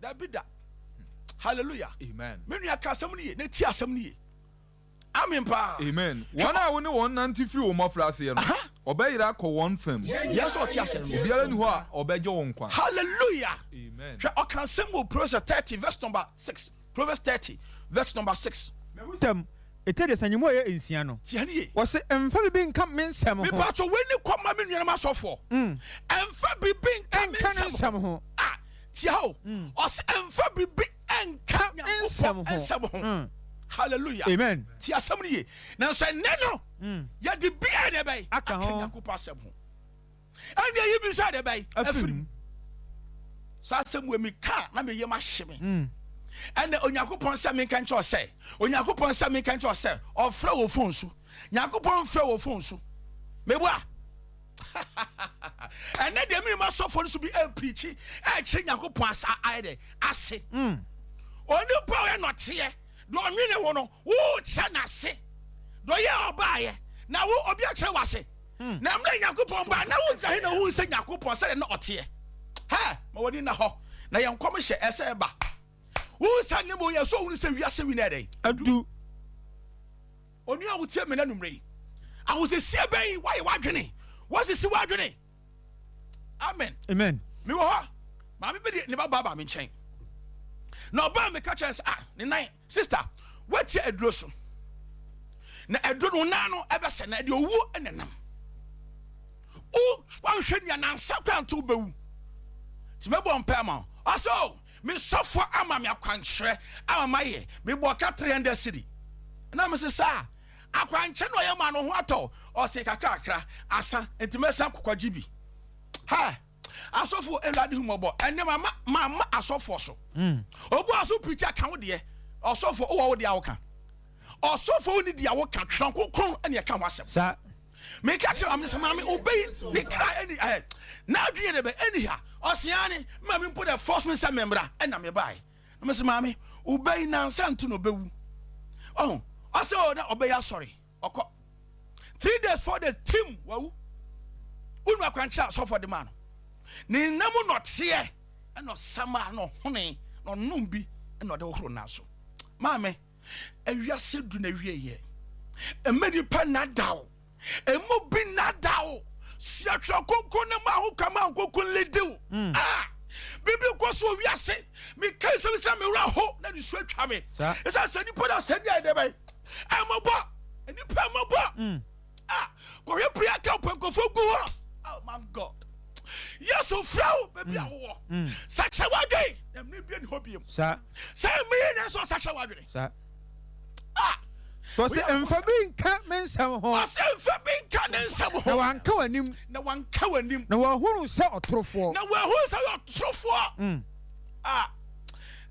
Dabi da. Hallelujah. Amen. Me nua ka asɛm no ye, na tie asɛm no ye. Amen paa. Amen. Wɔn a wo ne wɔn nante firi wo mmɔfraseɛ no. Wɔbɛyera akɔ wɔn fam. Yɛ sɛ ɔte ase no. Obiara nni hɔ a ɔbɛgye wo nkwa. Hallelujah. Amen. Hwɛ, ɔka asɛm wɔ Proverbs 30 verse number 6. Proverbs 30 verse number 6. Nsɛm, Eti aduasa nyimu a ɛyɛ nsia no. Tie no yie. Wɔse, Mfa biribi nka me nsɛm ho. Mepatwo, wei ne kɔma me nuanom asɔfoɔ. Mfa biribi nka me nsɛm ho. Ah, tie ha o. Ɔse, mfa biribi nka Nyankopɔn nsɛm ho. Hallelujah. Amen. Tie asɛm no yie. Nanso ɛnnɛ no, yɛde bi a ɛdɛ bɛn Aka ho. Nyankopɔn asɛm ho. Ɛnna eyi bi nso a ɛdɛ bɛn Afiri mu. Saa asɛm wɔ mi ka na me yam ahye me. Ɛnna Onyankopɔn sɛ menka nkyerɛ wo sɛ, Onyankopɔn sɛ menka nkyerɛ wo sɛ, ɔfrɛ wɔ fon so. Nyankopɔn mfrɛ wɔ fon so. Meboa. Ɛnɛ deɛ menim asɔfoɔ no so bi ɛreprikyi ɛrekyerɛ Nyankopɔn asa ayɛ dɛ ase. Onipa a ɔyɛ nɔteɛ deɛ ɔnwene wo no wokyɛ n'ase deɛ ɔyɛ ɔbaayɛ na wo obi akyerɛ w'ase. Na mmerɛ Nyankopɔn baa na wogyina he na wohu sɛ Nyankopɔn sɛdeɛ na ɔteɛ. Hɛ, ma w'ani nna hɔ na yɛn nkɔm hyɛ ɛsɛ ɛba. Wohu sɛ ne mo yɛ so ohunu sɛ wiase wi na ɛdɛn Adu. Onua a wotie me n'anumere yi, ahosiesie bɛn woayɛ w'adwene? Woasisi w'adwene? Amen. Amen. Mewɔ hɔ, maame bi de ne ba baa baa me nkyɛn. Na ɔbaa meka kyerɛ sɛ, ah, ne nan, sister, woatia aduro so. Na aduro no nan no ɛbɛsɛ na ɛde owuo na ɛnam. Wo wanhwɛ nea nansa koraa nto wobɛwu. Nti mɛbɔ mpae ma wo. Ɔsɛ o, Me sɔfoɔ ama me akwankyerɛ ama mayɛ, mebɔɔ ka 300 cedi. Ɛna mese saa, akwankyerɛ na ɔyɛ maa no ho atɔ, ɔse kakrakra asa nti mɛsan kɔkɔgye bi. Ha, asɔfoɔ Awurade hu mɔbɔ, ɛnɛ mama mama asɔfoɔ so. Obu aso preacher ka wo deɛ, ɔsɔfoɔ wowɔ wo deɛ a woka. Ɔsɔfoɔ wonni deɛ a woka, twerɛ kronkron ɛne ɛka ho asɛm. Saa. Meka kyerɛ maame sɛ maame obeyi ne kra ɛni ɛ n'adwene yɛ dɛ bɛ ɛni ha ɔsia ne maame mpo dɛ force me sɛ mɛmra ɛna me bae na me sɛ maame obeyi nansa nto na obewu ɔho ɔsɛ o na ɔbɛyɛ asɔre ɔkɔ 3 days 4 days tim wawu wonu akwankyerɛ asɔfo de ma no ne nna mu nɔteɛ ɛna ɔsama na ɔhone na ɔnom bi ɛna ɔde hohoro nan so maame. Ewiase du na wieɛ. Mma nipa nnada wo. Mma obi nnada wo. Sua twerɛ kronkron no ma ho kwan ma kronkron lidi wo. Ah! Biribi kɔ so wɔ wiase. Meka nsɛm sɛ me werɛ ho na nisuo atwa me. Ɛsiane sɛ nipa da sɛ deɛ ɛdɛ bɛn. Ɛmmɔbɔ. Nipa ɛmmɔbɔ. Ah! Kɔhwɛ prayer camp nkurɔfoɔ gu hɔ. Oh my God. Yesu frɛ wo baabi a wowɔ. Sakyera w'adwene na mmere bi ni hɔ biem. Sa. Sɛ mmere na ɛsɛ ɔsakyera w'adwene. Sa. Ah! Ɔse mfa bi nka me nsɛm ho. Ɔse mfa bi nka ne nsɛm ho. Na wanka w'anim. Na wanka w'anim. Na wahunu sɛ ɔtorofoɔ. Na wahunu sɛ ɔtorofoɔ. Ah!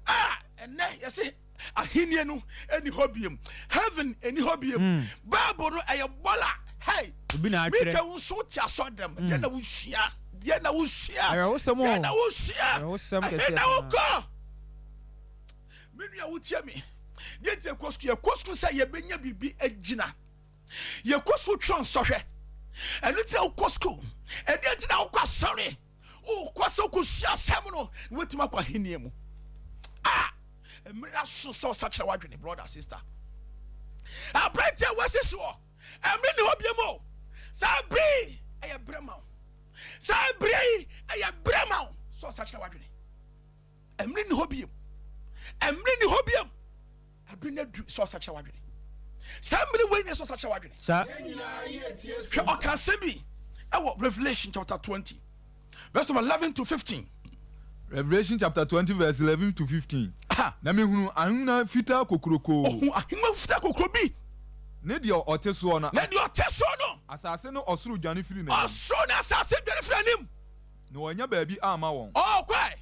Ah! Ɛnɛ yɛse ahenni no ɛni hɔ biem. Heaven ɛni hɔ biem. Bible no ɛyɛ bɔla. Hey! Obi na atwerɛ. Mika wo nso te asɔ dɛm. Deɛ na wosua. Deɛ na wosua. Awerɛhosɛm o. Deɛ na wosua. Awerɛhosɛm Ɛhe kɛseɛ na paa. wokɔ? Me nua wotie me. Deɛ nti yɛkɔ sukuu, yɛkɔ sukuu sɛ yɛbɛnya biribi agyina. Yɛkɔ sukuu twerɛ nsɔhwɛ. Ɛno nti na wokɔ sukuu. Ɛdeɛ nti na wokɔ asɔre. Wokɔ sɛ wokɔsua asɛm no na woatumi akɔ ahennie mu. Ah! Mmerɛ aso sɛ ɔsakyera w'adwene, brother, sister. Aberanteɛ a woasi soɔ, ɛmmerɛ nni hɔ biom o. Saa bere yi ɛyɛ berɛ ma wo. Saa bere yi ɛyɛ berɛ ma wo sɛ ɔsakyera w'adwene. Ɛmmerɛ nni hɔ biom. Ɛmmerɛ nni hɔ biom. Ɛbere no adu sɛ ɔsakyera w'adwene. Saa mmere wei na ɛsɛ ɔsakyera w'adwene. Saa. Hwɛ ɔka asɛm bi ɛwɔ Revelation chapter 20 verse number 11 to 15. Revelation chapter 20 verse 11 to 15. Aha. Na mehunu ahengua fitaa kokurokoo. Ohun ahengua fitaa kokuro bi. Ne deɛ ɔte soɔ no. Na deɛ ɔte soɔ no. Asase ne ɔsoro dwane firi n'anim. Ɔsoro ne asase dwane firi n'anim. Na wɔannya baabi amma wɔn. Ɔkɔe.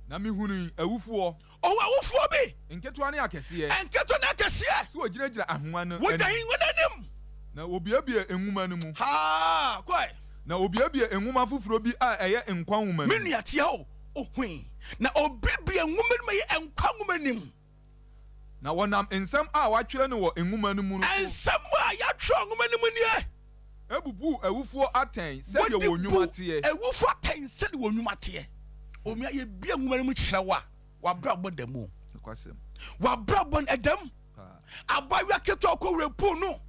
Na mehunuu awufoɔ. Ɔwɔ awufoɔ bi. Nketewa ne akɛseɛ. Nketewa ne akɛseɛ. Sɛ wɔgyinagyina ahengua no anim. Wɔgyina ahengua no anim. Na wɔbuebue nwoma no mu. Haa, kɔe. Na wɔbuebue nwoma foforɔ bi a ɛyɛ nkwa nwoma no Me mu. nua, tie o, ohui. Na obuebue nwoma no mu a ɛyɛ nkwa nwoma no mu. Na wɔnam nsɛm a wɔatwerɛ no wɔ nwoma no mu no so. Nsɛm a yɛatwerɛ nwoma no mu nie. Bubuu awufoɔ atɛn sɛdeɛ wɔn nnwuma teɛ. Wɔde bu awufoɔ atɛn sɛdeɛ wɔn nnwuma teɛ. Onua, yɛbue nwoma no mu kyerɛ wo a, w'abrabɔ da mu. Nokwasɛm. W'abrabɔ no ɛda mu. Abaayewa ketewa kɔ wura pool no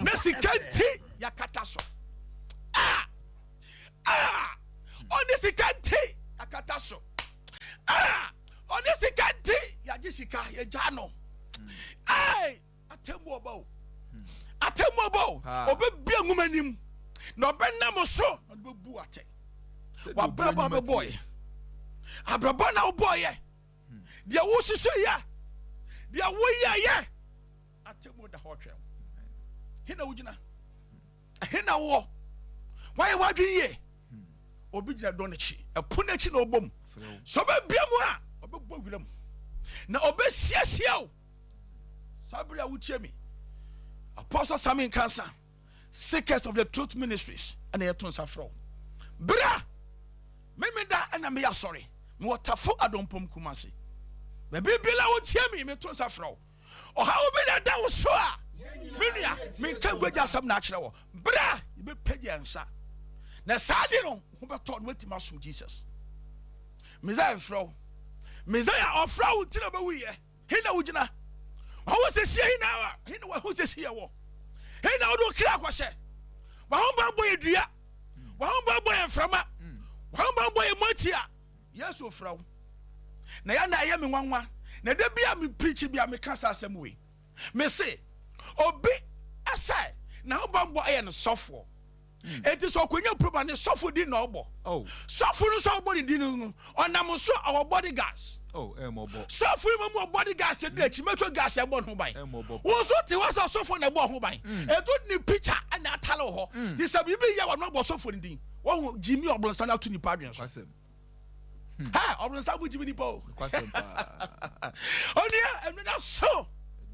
na sika nti yɛakata so. Wagye sika, yɛgyaa no. Ei! Atemmu ɔba o. Atemmu ɔba o. Ɔbɛbia nwoma nim na ɔbɛnam so na ɔde bɛbu atɛn. Wabrabɔ a bɛbɔɔyɛ. Abrabɔ na wobɔɔyɛ. Deɛ wosusu yɛ. Deɛ woyɛyɛ. Atemmu da hɔ twɛn. He na wogyina? Ɛhe na wowɔ? Woayɛ w'adwene yie? Obi gyina dɔn akyi, ɛpono akyi na ɔbɔ mu. Sɛ ɔbɛbia mu a, ɔbɛbɔ wura mu na ɔbɛsiesie wo. Saa bere a wotie mi, Apostle Sami Nkansa, Seekers of the Truth Ministries, ɛna yɛto nsa frɛ wo. Bere a memeda ɛna meyɛ asɔre, mewɔ Tafo Adompom Kumasi. Baabi biara wotie mi, meto nsa frɛ wo. Ɔhaw bi na ɛda wo so a, me nua, menka nkwagye asɛm na akyerɛ wɔ. Berɛ a yɛbɛpagya yɛn nsa, na saa de no ho bɛtɔ na watumi asom Jesus. Messiah frɛ wo. Messiah ɔfrɛ wo nti na ɔbɛwuyɛ. He na wogyina. Waho sɛsie he na he na waho sɛsie wɔ. He na wode wo kra akɔhyɛ. Waho banbɔ yɛ dua. Waho banbɔ yɛ mframa. Waho banbɔ yɛ moatia. Yesu frɛ wo. Na yɛ na ɛyɛ me nwanwa. Na da bi a me preach bi a meka saa asɛm wei. Me se, obi sɛ n'ahobammɔ yɛ ne sɔfoɔ. Hmm. Enti sɛ ɔkɔnya problem ne sɔfo din na ɔbɔ. Oh. Sɔfo no nso a ɔbɔ ne din no, ɔnam so ɔwɔ bodyguards. Oh, eh, sɔfo yi mu wɔ bodyguards di akyi metro gas ɛbɔ ne ho ban. Wo nso te hɔ sɛ sɔfo na ɛbɔ ho ban. Ɛto hmm. ne picture ɛna atale wɔ hɔ. Hmm. Ti sɛ biribi yɛ wɔn abɔ sɔfo ne din. Wɔn gyimi ɔbronsam ato nipa adwene so. Hmm. Ha, ɔbronsam mu gyimi nipa o. Onua, ɛnu da so.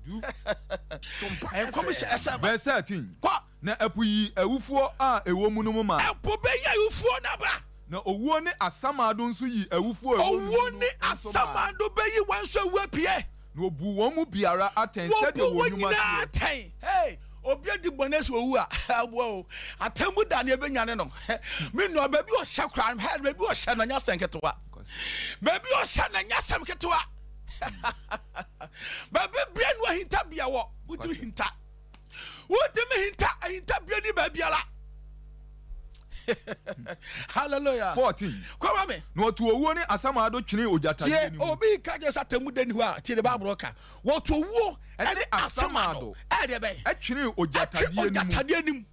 Nkɔm hyɛ ɛsɛ ba. Verse 13. Kɔ. Na ɛpo yii awufoɔ a ɛwɔ mu no mu maa. Ɛpo bɛyi awufoɔ no aba. Na owuo ne asamando nso yii awufoɔ a ɛwɔ mu no Owuo ne nso maa. asamando bɛyi wɔn nso awu apue. Na wɔbuu wɔn mu biara atɛn sɛdeɛ Wɔbu wɔn wɔn nnwuma nyinaa teɛ. atɛn. Hey, obi adi bɔne sɛ owu a, aboa o. Atemmu da ne ɛbɛnyane no. Me nua, baabi ɔhyɛ koraa, hell, baabi ɔhyɛ no ɛnyɛ asɛm ketewa. Baabi ɔhyɛ no ɛnyɛ asɛm ketewa. Baabi bia no ahintabea wɔ, wotumi hinta. Wotumi hinta, ahintabea ni baabiara. Hallelujah. 14. Kɔma me. Na wɔto owuo ne asamando twenee ogyatadeɛ Tie, no mu. obi ka kyerɛ sɛ atemmu da ni hɔ a, tie de Bible ka. Wɔto owuo ne asamando. Ɛdeɛ bɛn? Twenee ogyatadeɛ no mu. Ogyatadeɛ no mu.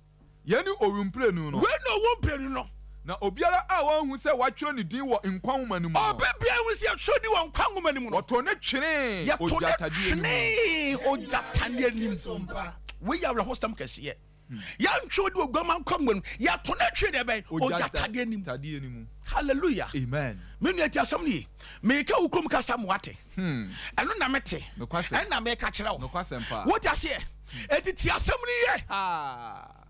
Yei ne owumprenu no. Wei ne owumprenu no. Na obiara a wɔanhu sɛ wɔatwerɛ ne din wɔ nkwa nwoma no mu no. Obi biara anhu sɛ yɛatwerɛ din wɔ nkwa nwoma no mu no. Wɔtoo no twenee ogyatadeɛ no mu. Yɛto no twenee ogyatadeɛ no mu. Wei yɛ awerɛhosɛm kɛseɛ. Yɛntwe odi oguama nkwa nwoma no mu. Yɛto no twe deɛ bɛn? Ogyatadeɛ no mu. Hallelujah. Amen. Me nua ti asɛm no ye. Meka wo kurom kasa mo ate. Ɛno na mete. Ɛna meka kyerɛ wo. Wote aseɛ? Eti ti asɛm no ye.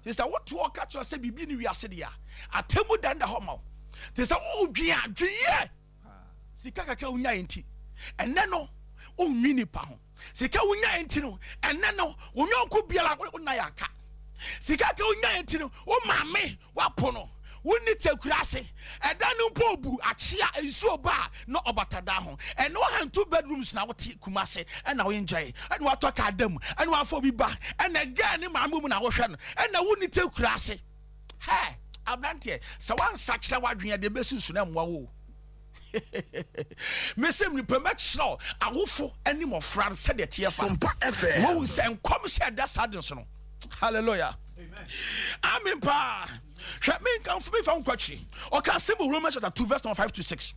Te sɛ wote hɔ ka kyerɛ sɛ biribi ne wiase deɛ a, atemmu da nda hɔ ma wo. Te sɛ wodwen a, dwen yie. Sika kakra wonyaeɛ nti, ɛnɛ no wonwi nipa ho. Sika wonyaeɛ nti no, ɛnɛ no wo yɔnko biara wo nna yɛ aka. Sika kakra wonyaeɛ nti no, wo maame wapo no. Wonni te akura ase. Ɛdan no mpo obu akyea nsuo ba a na ɔbata dan ho. Ɛnɛ wohan two bedrooms na wote Kumase ɛna wo enjoy ɛna watɔ kaa da mu ɛna wafa obi ba ɛna girl ne maame mu na wohwɛ no ɛna wonni te akura ase. Hɛ abranteɛ sɛ woansakyera w'adwene a deɛ ɛbɛsi so no ɛmmoa wo o. Mese mepɛ mɛkyerɛw awofo ne mmɔfra no sɛdeɛ ɛteɛ fa. Sompa FM. Wɔhu sɛ nkɔm hyɛ ɛda saa de so no. Hallelujah. Amen paa. Hwɛ menka memfa nkɔ akyiri. Ɔka asɛm wɔ Romans chapter 2 verse number 5 to 6.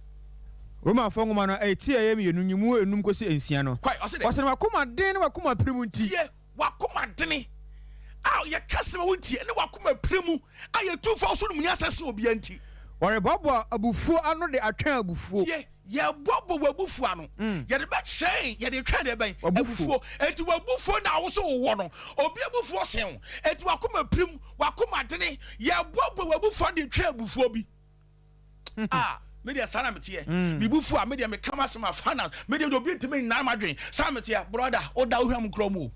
Romafo nwoma no ɛti a ɛyɛ mmienu nyimu enum kɔsi nsia no. Kwae, ɔse dɛ. Ɔse na wakoma den ne wakoma pirim nti. Tie, wakoma dene a yɛka sɛm a wontie ne wakoma pire mu a yɛtu fa so nom nyansa sen obiara nti. Wɔreboaboa abufuo ano de atwɛn abufuo. Tie, yɛboaboa w'abufuo ano. Yɛde bɛkyerɛn, yɛde retwɛn deɛ bɛn? Abufuo. Enti w'abufuo na wo so wowɔ no, obi abufuo sen wo. Enti w'akoma pirim, w'akoma dene, yɛboaboa w'abufuo ano de retwɛn abufuo bi. Ah, me deɛ saa na meteɛ. Me bo fu a, me deɛ meka m'asɛm a, finance, me deɛ obi ntumi nnan m'adwene. Saa na meteɛ, brother, woda wohwam nkorɔ mu o.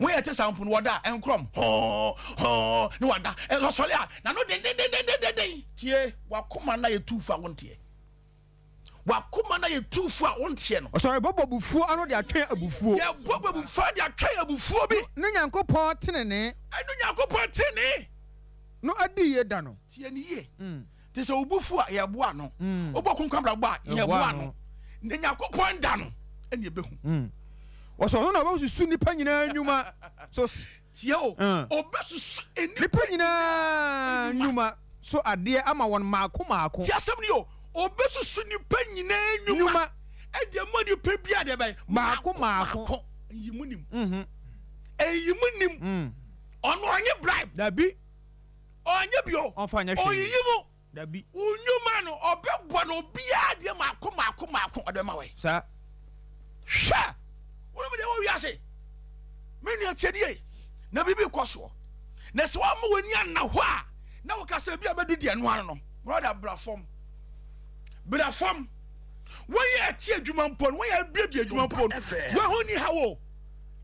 Wɔn yɛ te saa mpo no, wɔda a, nkorɔm, hɔɔ, hɔɔ, ne wada. Ɔsɔre a, n'ano dendendendendenden. Tie, w'akoma no ayɛ tuufu a wonteɛ. W'akoma no ayɛ tuufu a wonteɛ no. Ɔsɔre bɔbɔ abufuo ano de atwɛn abufuo. Yɛbɔbɔ abufuo ano de atwɛn abufuo bi. Ne Nyankopɔn tenenee. Ɛne Nyankopɔn tenenee. No adiyie da no. Tie no yie. Te sɛ wo bo fu a, yɛboa ano. Wobɔ kronkron abrabɔ a, yɛboa ano. Na Nyankopɔn da no. Ɛne ɛbɛhu. Wɔsɛ ɔno na ɔbɛsusu nnipa nyinaa nnwuma so. Tie o, ɔbɛsusu nnipa nyinaa nnwuma so adeɛ ama wɔn mmaako mmaako. Tie asɛm no yie o, ɔbɛsusu nnipa nyinaa nnwuma ɛde ama nnipa bi adeɛ bɛn? Mmaako mmaako. Nyi mu nim. Nyi mu nim. Ɔno ɔnye bribe. Dabi. Ɔnyɛ bi o. Ɔnfa nyɛ hwee. Ɔnyiyi mu. Dabi. Wo nnwuma no, ɔbɛbɔ no obiara deɛ mako mako mako ɔde bɛma wɛ. Saa. Hwɛ! Wonim deɛ ɛwɔ wiase. Me nua tie nie, na biribi rekɔ soɔ. Na sɛ woamma w'ani anna hɔ a, na woka sɛ ebi a bɛdu deɛ ɛno ano no. Brother, bra fam. Bra fam. Wɔn yɛ ɛte adwuma mpo no, wɔn yɛ abiebie adwuma mpo no, wɔn ho ni ha wo.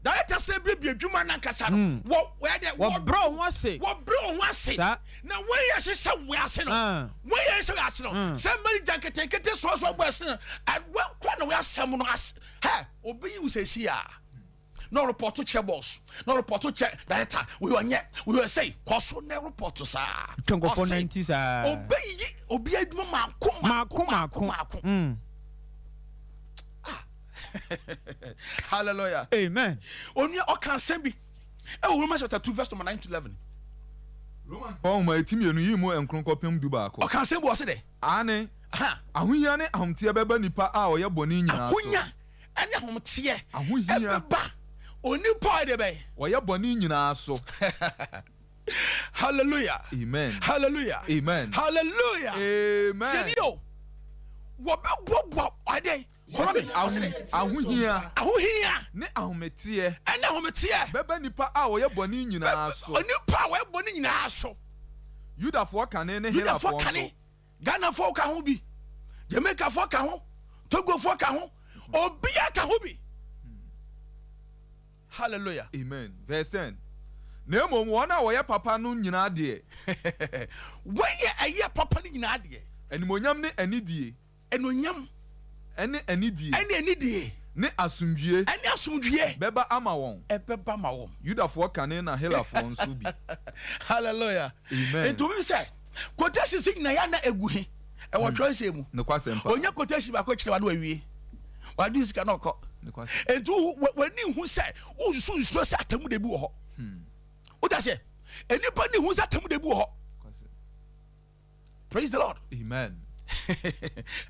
Director sɛ abiebie adwuma nankasa no, hmm. wɔ wɔyɛ dɛ. Wɔbrɛ wɔn ho ase. Wɔbrɛ wɔn ho ase. Saa. Na wɔn yɛ hyehyɛ wɔn ase no, ah. wɔn yɛ hyehyɛ wɔn ase no, hmm. sɛ manager nketenkete soasoa bɔ ɛse no, wɔn kura na wɔn asɛm no ase. Hɛ, obi yi wusɛ si a, na ɔrepɔto kyɛ boss, na ɔrepɔto kyɛ director, wɔyɛ ɔnyɛ, wɔyɛ ɔsɛe, kɔ so na ɛrepɔto saa. Twɛnkɔfɔ nanti saa. Obi yi obi adwuma mako mako mako mako. Hmm. Ah. Hallelujah. Amen. Onua ɔka asɛm bi. Ɛwɔ Romans chapter 2 verse number 9 to 11. Romanfoɔ nwoma eti mmienu yi mu nkron kɔpem dubaako. Ɔka asɛm bi wɔ ɔse dɛ. Aane, ahohia ne ahometeɛ bɛba nipa a ɔyɛ bɔne nyinaa so. Ahonya ne ahometeɛ Ahohia. ɛbɛba onipa a ɔyɛ deɛ bɛn? Ɔyɛ bɔne nyinaa so. Hallelujah. Amen. Hallelujah. Amen. Hallelujah. Amen. Tiɛ ni o, wɔbɛboaboa ɔyɛ dɛn? Ahohia. Ahohia. Ne ahometeɛ. Ɛne ahometeɛ. Bɛba nnipa a wɔyɛ bɔne nyinaa so. Nnipa a wɔyɛ bɔne nyinaa so. Yudafoɔ kane ne Helafoɔ nso. Yudafoɔ kane, Ghanafoɔ ka ho bi, Jamaicafoɔ ka ho, Togofoɔ ka ho, obiara ka ho bi. Hallelujah. Amen. Verse 10. Na mmom wɔn a wɔyɛ papa no nyinaa deɛ. Wɔn a ɛyɛ papa no nyinaa deɛ. Animuonyam ne anidie. Anuonyam. Ɛne anidie. Ɛne anidie. Ne asomdwie. Ɛne asomdwie. Bɛba ama wɔn. Ɛbɛba ama wɔn. Yudafoɔ kane na Helafoɔ nso bi. Hallelujah. Amen. Nti obi sɛ quotation si nyinaa yɛ na egu he ɛwɔ hmm. twerɛnsɛm mu. Nokwasɛm pa. Onya quotation baako kyerɛ wa na wawie. Wadi sika na ɔkɔ. Nokwasɛm. Nti w'ani hu sɛ wosusu nsuo sɛ atamu de bi wɔ hɔ. Hmm. Wota sɛ nnipa ni hu sɛ atamu de bi wɔ hɔ. Praise the Lord. Amen.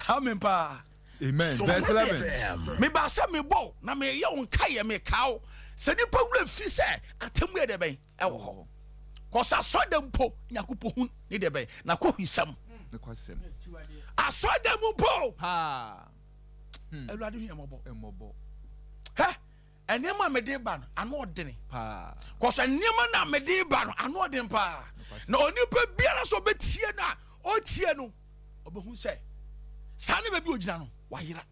Amen paa. Amen. Verse 11. Meba sɛ mebɔ na meyɛ wo nkaeɛ meka wo sɛ nipa wura fi sɛ atemmu yɛ dɛ bɛn ɛwɔ hɔ. Kɔsɛ asɔda mpo Nyankopɔn hu ne dɛ bɛn na kɔhwisɛm. Asɔda mu mpo. Hmm. Awurade hu yɛ mmɔbɔ. Hɛ Nneɛma a mede ba no, ano ɔdene. Paa. Kɔsɛ nneɛma no a mede ba no, ano ɔden paa. Na onipa biara sɛ ɔbɛtie no a, ɔtie no, ɔbɛhu sɛ saa ne baabi ɔgyina no, wayera.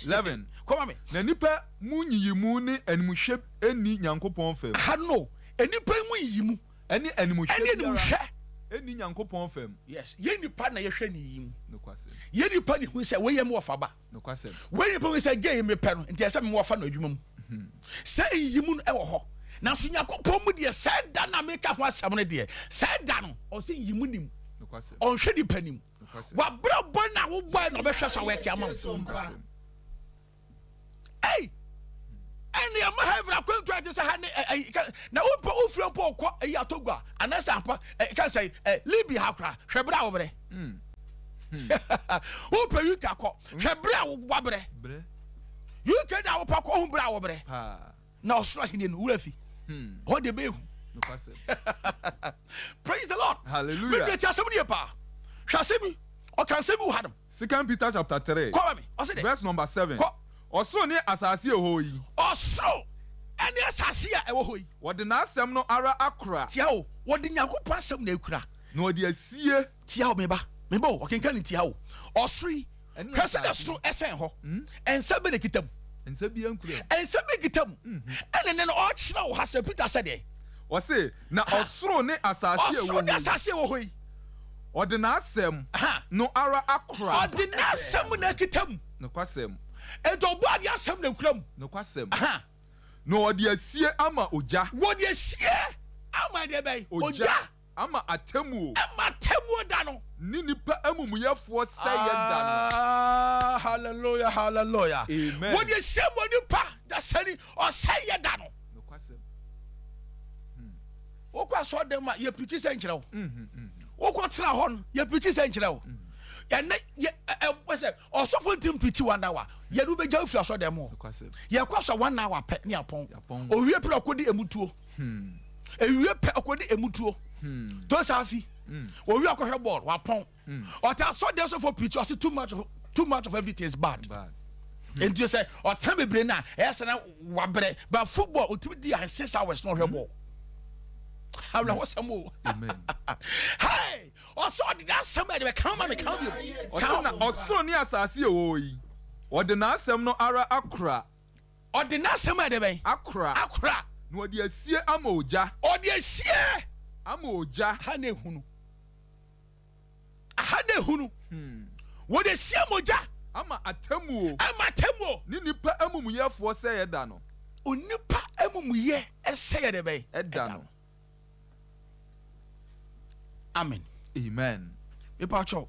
11. Kɔma me. Na nnipa mu nyiyimu ne animhwɛ nni Nyankopɔn fam. Ha no, nnipa mu nyiyimu. Ɛne animhwɛ Ɛne animhwɛ. Ɛnni Nyankopɔn fam. Yes, yɛn nipa na yɛhwɛ ne yiyimu. Nokwasɛm. Yɛn nipa ne hu sɛ wei yɛ me wɔfa ba. Nokwasɛm. Wei nipa hu sɛ gay mepɛ no, nti ɛsɛ me wɔfa no adwuma mu. Sɛ nyiyimu no ɛwɔ hɔ. Nanso Nyankopɔn mu deɛ sɛ da na meka ho asɛm no deɛ, sɛ da no, ɔsɛ nyiyimu nim. Nokwasɛm. Ɔnhwɛ nipa nim. Nokwasɛm. Wabrabɔ na wobɔe na ɔbɛhwɛ so a wɔɛke ama wo. Nokwasɛm. Ei! Ɛne ɛma heaven akwantu a ɛte sɛ ha ne ɛyi ka na wopɛ wofiri mpo kɔ ɛyi Togo a anaasɛ ampa ɛ ka sɛ ɛ Libya ha koraa hwɛ berɛ a wobrɛ. Wopɛ UK akɔ hwɛ berɛ a wabrɛ. UK da wopɛ kɔ ho berɛ a wobrɛ. Na ɔsoro ahenni no wura fi. Hɔ deɛ bɛyɛ hu. Praise the Lord. Hallelujah. Mɛ ti asɛm no yɛ paa. Hwɛ asɛm yi. Ɔka asɛm bi wɔ hanom. Second Peter chapter 3. Kɔ ma me. Ɔse dɛ. Verse number 7. Kɔ. Ɔsoro ne asase a ɛwɔ hɔ yi. Ɔsoro ne asase a ɛwɔ hɔ yi. Wɔde n'asɛm no ara akora. Tia o, wɔde Nyankopɔn asɛm na ekura. Na wɔde asie. Tia o, me ba, me ba o, ɔkenkan ne tia o. Ɔsoro yi, Ɛne hwɛ sɛdeɛ asase. soro ɛsɛn hɔ. Nsa bɛ na ekita mu. Nsa biara nkura mu. Nsa bɛ ekita mu. Ɛna nnɛ no ɔrekyerɛ wo ha sɛ Peter sɛ deɛ. Ɔse, na ɔsoro ne asase a ɛwɔ Ɔsoro ne hɔ yi. asase a ɛwɔ hɔ yi. Ɔde n'asɛm no ara akora. Ɔde n'asɛm na akita mu. Nokwasɛm. Enti ɔbɔadeɛ asɛm na ekura mu. Nokwasɛm. Na ɔde asie ama ogya. Wɔde asie ama deɛ bɛn? Ogya. Ama atemmuo. Ama atemmuo da no. Ne nnipa amumuyɛfoɔ sɛeɛ da no. Ah, hallelujah, hallelujah. Amen. Wɔde asie ma onipa dasani ɔsɛeɛ da no. Nokwasɛm. Wokɔ asɔre dɛm a yɛpirikyi sɛ nkyerɛ wo. Wokɔ tena hɔ no yɛpirikyi sɛ nkyerɛ wo. Ɛnɛ yɛ ɛ ɛ sɛ ɔsɔfo nti mpirikyi one hour yɛde wobɛgya wofiri asɔre dɛm hɔ. Nokwasɛm. Yɛkɔ asɔ one hour pɛ ne apɔn. Yɛapɔn. Owie pɛ na ɔkɔdi emutuo. Ewie pɛ ɔkɔdi emutuo. To saa fi. Owie ɔkɔhwɛ bɔɔl wapɔn. Ɔte asɔre dɛm sɔfo pirikyi ɔse too much of everything is bad. Bad. Nti sɛ ɔtena bebree na ɛyɛ sɛ na wabrɛ, but football otumi di ahe 6 hours na ɔhwɛ bɔɔl. Awerɛhosɛm o. Amen. Hey, ɔsɛ ɔde n'asɛm a ɛde bɛka ma me ka bio. Ɔse na ɔsoro ne asase a ɛwɔ hɔ yi, ɔde n'asɛm no ara akora. Ɔde n'asɛm a ɛde bɛn? Akora. Akora. Na ɔde asie ama ogya. Ɔde asie. Ama ogya. Ha na ehunu. Aha na ehunu. Wɔde asie ama ogya. Ama atemmuo. Ama atemmuo. Ne nipa amumuyɛfoɔ sɛeɛ da no. Onipa amumuyɛ sɛeɛ de bɛn? Ɛda no. Amen. Amen. Mepa kyɛw.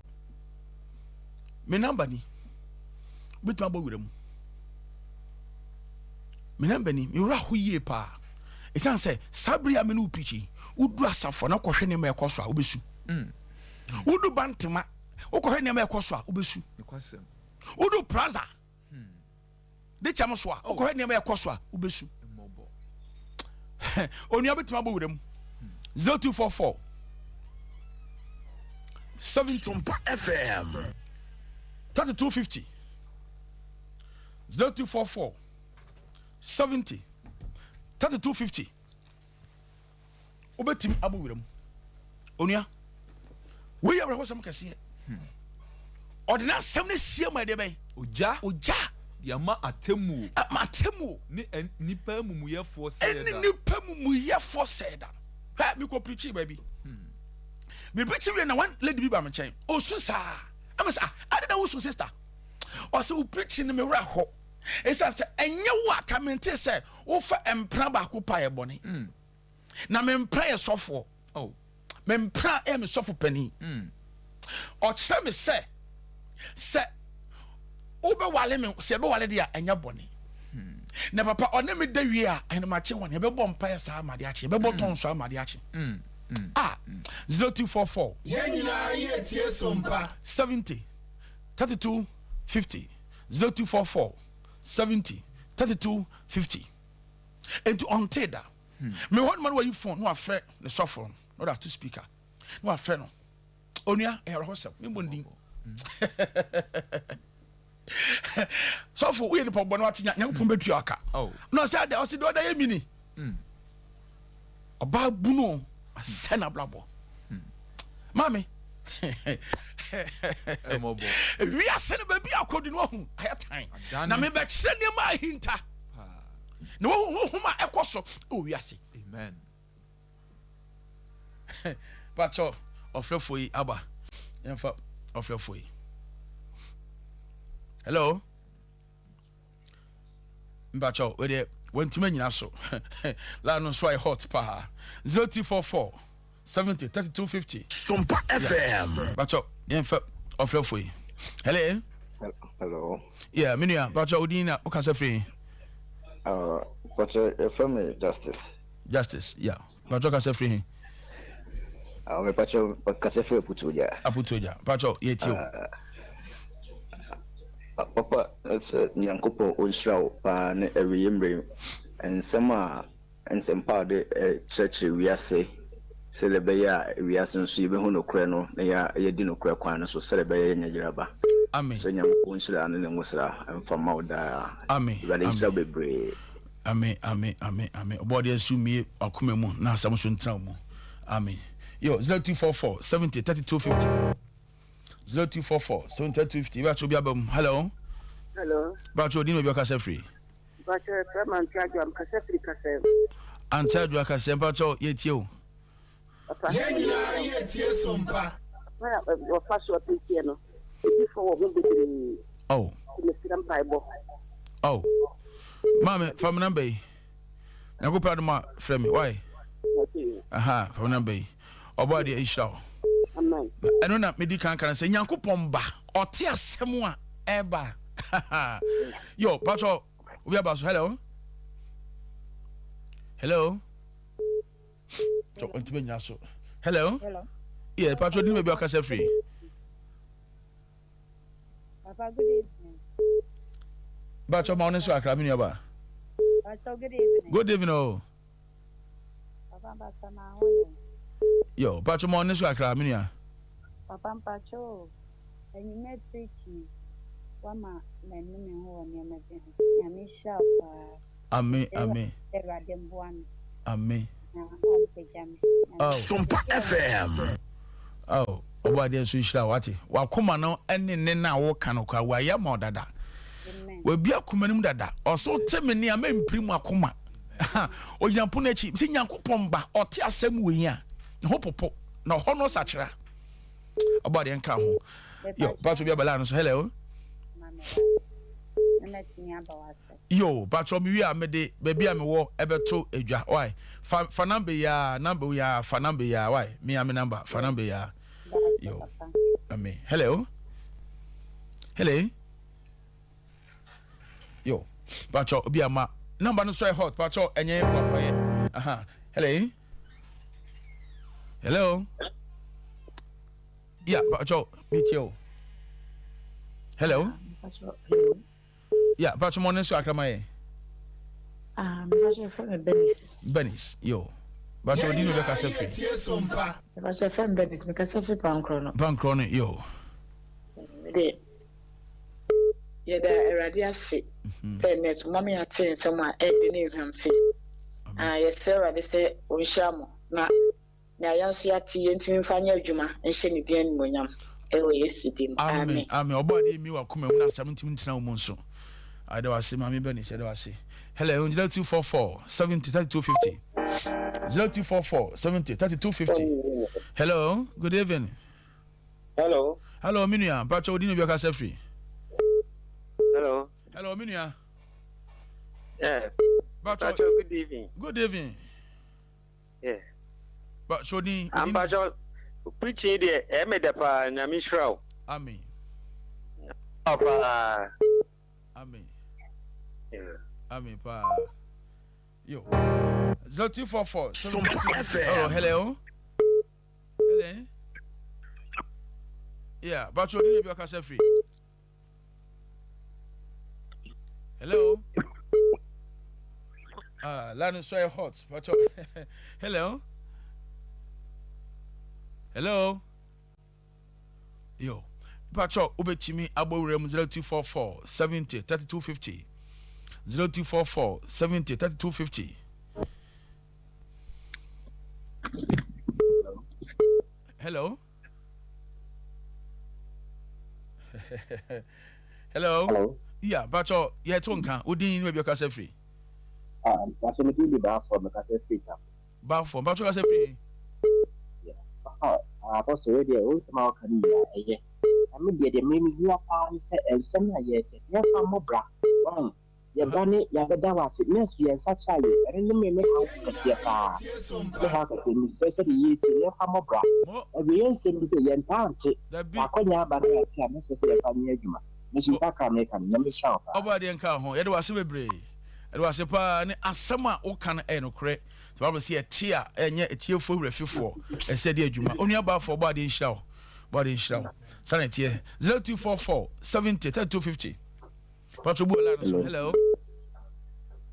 Me number ni. Wobɛtumi abɔ wura mu. Me number ni. Me wura ho yie paa. Ɛsiane sɛ saa bere a me ne wo pirikyi, wodu asafo na kɔhwɛ nneɛma ɛkɔ so a wobɛsu. Wodu Bantama, wokɔhwɛ nneɛma ɛkɔ so a wobɛsu. Nokwasɛm. Wodu Plaza, de kyɛm so a wokɔhwɛ nneɛma ɛkɔ so a wobɛsu. Mmɔbɔ. Onua bɛtumi abɔ wura mu. 0244 70 Sompa FM. 3250, 0244 70 3250. Wobɛtumi abɔ wura mu. Onua, wei yɛ awerɛhosɛm kɛseɛ. Ɔde n'asɛm no ahyia mu ɛdeɛ bɛn? Ogya. Ogya. De ama atemmuo. Ama atemmuo. Ne nnipa amumuyɛfoɔ sɛeɛ Ɛne da. nnipa amumuyɛfoɔ sɛeɛ da. Hwɛ, mekɔ pirikyi baabi. Me pirikyi wie na one lady bi ba me nkyɛn. Ɔsu saa. Ɛmɛ sɛ, ah, ade na wosu, sister? Ɔsɛ wo pirikyi no me werɛ ho. Ɛsiane sɛ ɛnyɛ wo a ka mente sɛ wofa mpena baako pa yɛ bɔne. Na me mpena yɛ sɔfoɔ. Oh. Me mpena yɛ me sɔfo panin. Ɔkyerɛ me sɛ sɛ wobɛwale me, sɛ yɛbɛwale deɛ a ɛnyɛ bɔne. Na papa ɔne me da wie a ahenemakye wɔn yɛbɛbɔ mpaeɛ saa amade akye, yɛbɛbɔ tɔn so amade akye. Ah, 0244 Yɛn nyinaa yɛ tie Sompa. 70 32 50, 0244 70 32 50. Enti ɔntee da. Me hɔ noma no wayi phone na wafrɛ ne sɔfo no na ɔde ato speaker na wafrɛ no. Onua, ɛyɛ awerɛhosɛm. Memmɔ ndin. Sɔfo, woyɛ nipa bɔne wate nya Nyankopɔn bɛtua aka. Oh. Na ɔsɛ adɛ ɔsɛ deɛ ɔda yɛ mini. Ɔbaa bunu asɛ n'abrabɔ. Maame. Ɛmmɔbɔ. Wiase no baabi a akɔdu no wahu ayɛ tan. Adane. Na mebɛkyerɛ nneɛma a ahinta. Paa. Na wahu honhom a ɛkɔ so wɔ wiase. Amen. Pakyɛ ɔfrɛfoɔ yi aba. Yɛmfa ɔfrɛfoɔ yi. Hello. Mpakyɛ wedeɛ wantumi anyina so. Line no nso ayɛ hot paa. 0244 70 32 50. Sompa FM. Pakyɛ yɛmfa ɔfrɛfoɔ yi. Hello. Hello. Yeah, me nua, pakyɛ odin na wokasa firi? Pakyɛ yɛfrɛ me Justice. Justice, yeah. Pakyɛ kasa firi he? Mepakyɛ kasa firi Aputuogya. Aputuogya. Pakyɛ yɛtie o. Papa, sɛ Nyankopɔn ɔnhyira wo paa ne awieɛ mmerɛ nsɛm a nsɛmpa a ɔde kyerɛkyerɛ wiase sɛdeɛ ɛbɛyɛ a wiase nso yɛbɛhu nokorɛ no na yɛdi nokorɛ kwan no so sɛdeɛ ɛbɛyɛ yɛnyɛ yeraba. Amen. Sɛ Nyankopɔn nhyira ne ne nwosra mfa ma wo daa. Amen. Awurade nhyira wo bebree. Amen, amen, amen, amen. Ɔbɔdeɛ nso mmie wakoma mu na asɛm nso ntena wo mu. Amen. Yo, 0244 70 32 50. 0244 70 32 50. Bɛatwo obi aba mu. Hello. Hello. Bɛatwo odin na obi ɔkasa firi. Mpakyɛ frɛ ma Ante Adwoa, mekasa firi Kasɛm. Ante Adwoa Kasɛm, mpakyɛ yɛtie o. Papa. Yɛn nyinaa yɛ tie Sompa. Kwan a wɔfa so apirikyiɛ no, ebi fɔ wɔ ho bebree. Oh. Nti mesrɛ mpaebɔ. Oh. Maame, fa me number yi. Nyankopɔn adom a frɛ me. Why? Okay. Aha, fa me number yi. Ɔbɔ adeɛ nhyira wo. Amen. Amen. Ɛno na medi kan ka no sɛ Nyankopɔn ba ɔte asɛm a ɛba. Yo, patro, obi aba so. Hello. Hello. So, ntumi nyina so. Hello. Hello. Yeah, patro, di baabi ɔkasa firi. Papa, good evening. Patro, ma wo ne so akra me nua ba. Pastor, good evening. Good evening, oh. Papa mpakyɛ ma ho yɛ. Yo, mpakyɛ ma ɔne so kakra, me nua. Papa mpakyɛ o, anwummerɛ preaching wama manu me ho wɔ nneɛma bi ho. Nyame nhyira wo paa. Amen, amen. Awurade mboa me. Amen. Na ɔmpagya me. Oh. Sompa FM. Oh, ɔbɔ adeɛ nso nhyira wo ate. Wakoma no ne ne na woka no koraa wayɛ ma ɔdada. Wabi akoma no mu dada. Ɔso te me nea mempiri mu akoma. Ogyina pono akyi sɛ Nyankopɔn ba ɔte asɛm wei a ne ho popo na ɔhɔ no sakyera. Ɔbɔ adeɛ nka ho. Yo, patro bi abala no so. Hello. Yo, patro mi wi a mede baabi a mewɔ ɛbɛto adwa. Why? Fa fa number yi a, number yi a, fa number yi a. Why? Me a me number, fa number yi a. Yo. Amen. Hello. Hello. Yo, pacho obi ama number no so yɛ hot pacho ɛnyɛ wapayɛ. Aha. Hello. Hello. Yeah, pacho me tie o. Hello. Pacho, hello. Yeah, pacho mo ne so akrama yɛ. Ah, me pacho fɛ me Benis. Benis, yo. Pacho odi no bɛ kasa firi. Me pacho fɛ me Benis, me kasa firi Pankrɔ no. Pankrɔ no, yo. Me de Yɛda Awurade ase sɛ nnɛ so mama yɛate nsɛm a ɛde ne ehwam se. Ah, yɛsrɛ Awurade sɛ ɔnhyira mo na nea yɛn nso yɛate yɛntumi mfa nyɛ adwuma nhyɛ ne din animuonyam ɛwɔ Yesu din mu. Amen. Amen. Ɔbɔ adeɛ mi wɔ akoma mu na asɛm ntumi ntena wo mu nso. Ɛda wase maame Bernice, ɛda wase. Hello, 0244 70 32 50. 0244 70 32 50. Hello, good evening. Hello. Hello, me nua. Mpakyɛ odi na obi akasa firi. Hello. Hello, me nua. Yeah. Mpakyɛ good evening. Good evening. Yeah. Mpakyɛ odi. Mpakyɛ preaching deɛ ɛyɛ me dɛ paa nyame nhyira wo. Amen. Paa. Amen. Yeah. Amen paa. Yo. 0244 Oh, hello. Hello. Yeah, but you didn't be a free. Hello. Ah, line is so hot. But hello. Hello. Yo. Pacho, wobɛtumi abɔ wura mu 0244 70 32 50 0244 70 32 50 Hello. Hello. Hello. Yeah, Pacho, yeah, to nka. Odin ni baabi ɔkasa firi. Ah, Pacho me din de Baafo, me kasa firi Tafo. Baafo, Pacho kasa firi. Yeah. Papa, apostle we deɛ wo nsɛm a wɔka no nyinaa ɛyɛ. Na me deɛ deɛ me mehia paa ne sɛ nsɛm a yɛkyɛ yɛmfa mmɔ bra. Wɔn Yɛba ne yɛabɛda wo ase, nurse yɛn nsakyera yɛ, ɛno ne me me haw kɛseɛ paa, me haw kɛseɛ, mesrɛ sɛdeɛ yɛretie no yɛmfa mmɔ bra, awieɛ nsɛm bi sɛ yɛntaa nte, sɛ akwanya aba na yɛate a mɛsrɛ sɛ yɛmfa nyɛ adwuma, me nso me kakra a meka no, Nyame nhyira wo paa. Ɔbɔ adeɛ nka ho. Yɛde wase bebree. Yɛde wase paa ne asɛm a woka no ɛyɛ nokorɛ. Sɛ Bible sɛ yɛte a ɛnyɛ atiefoɔ werɛfifoɔ ɛsɛ yɛde adwuma. Onua Bafo ɔbɔ adeɛ nhyira wo. Ɔbɔ adeɛ nhyira wo. Saa na ɛteɛ. 0244 70 32 50. Patro bu line so. Hello.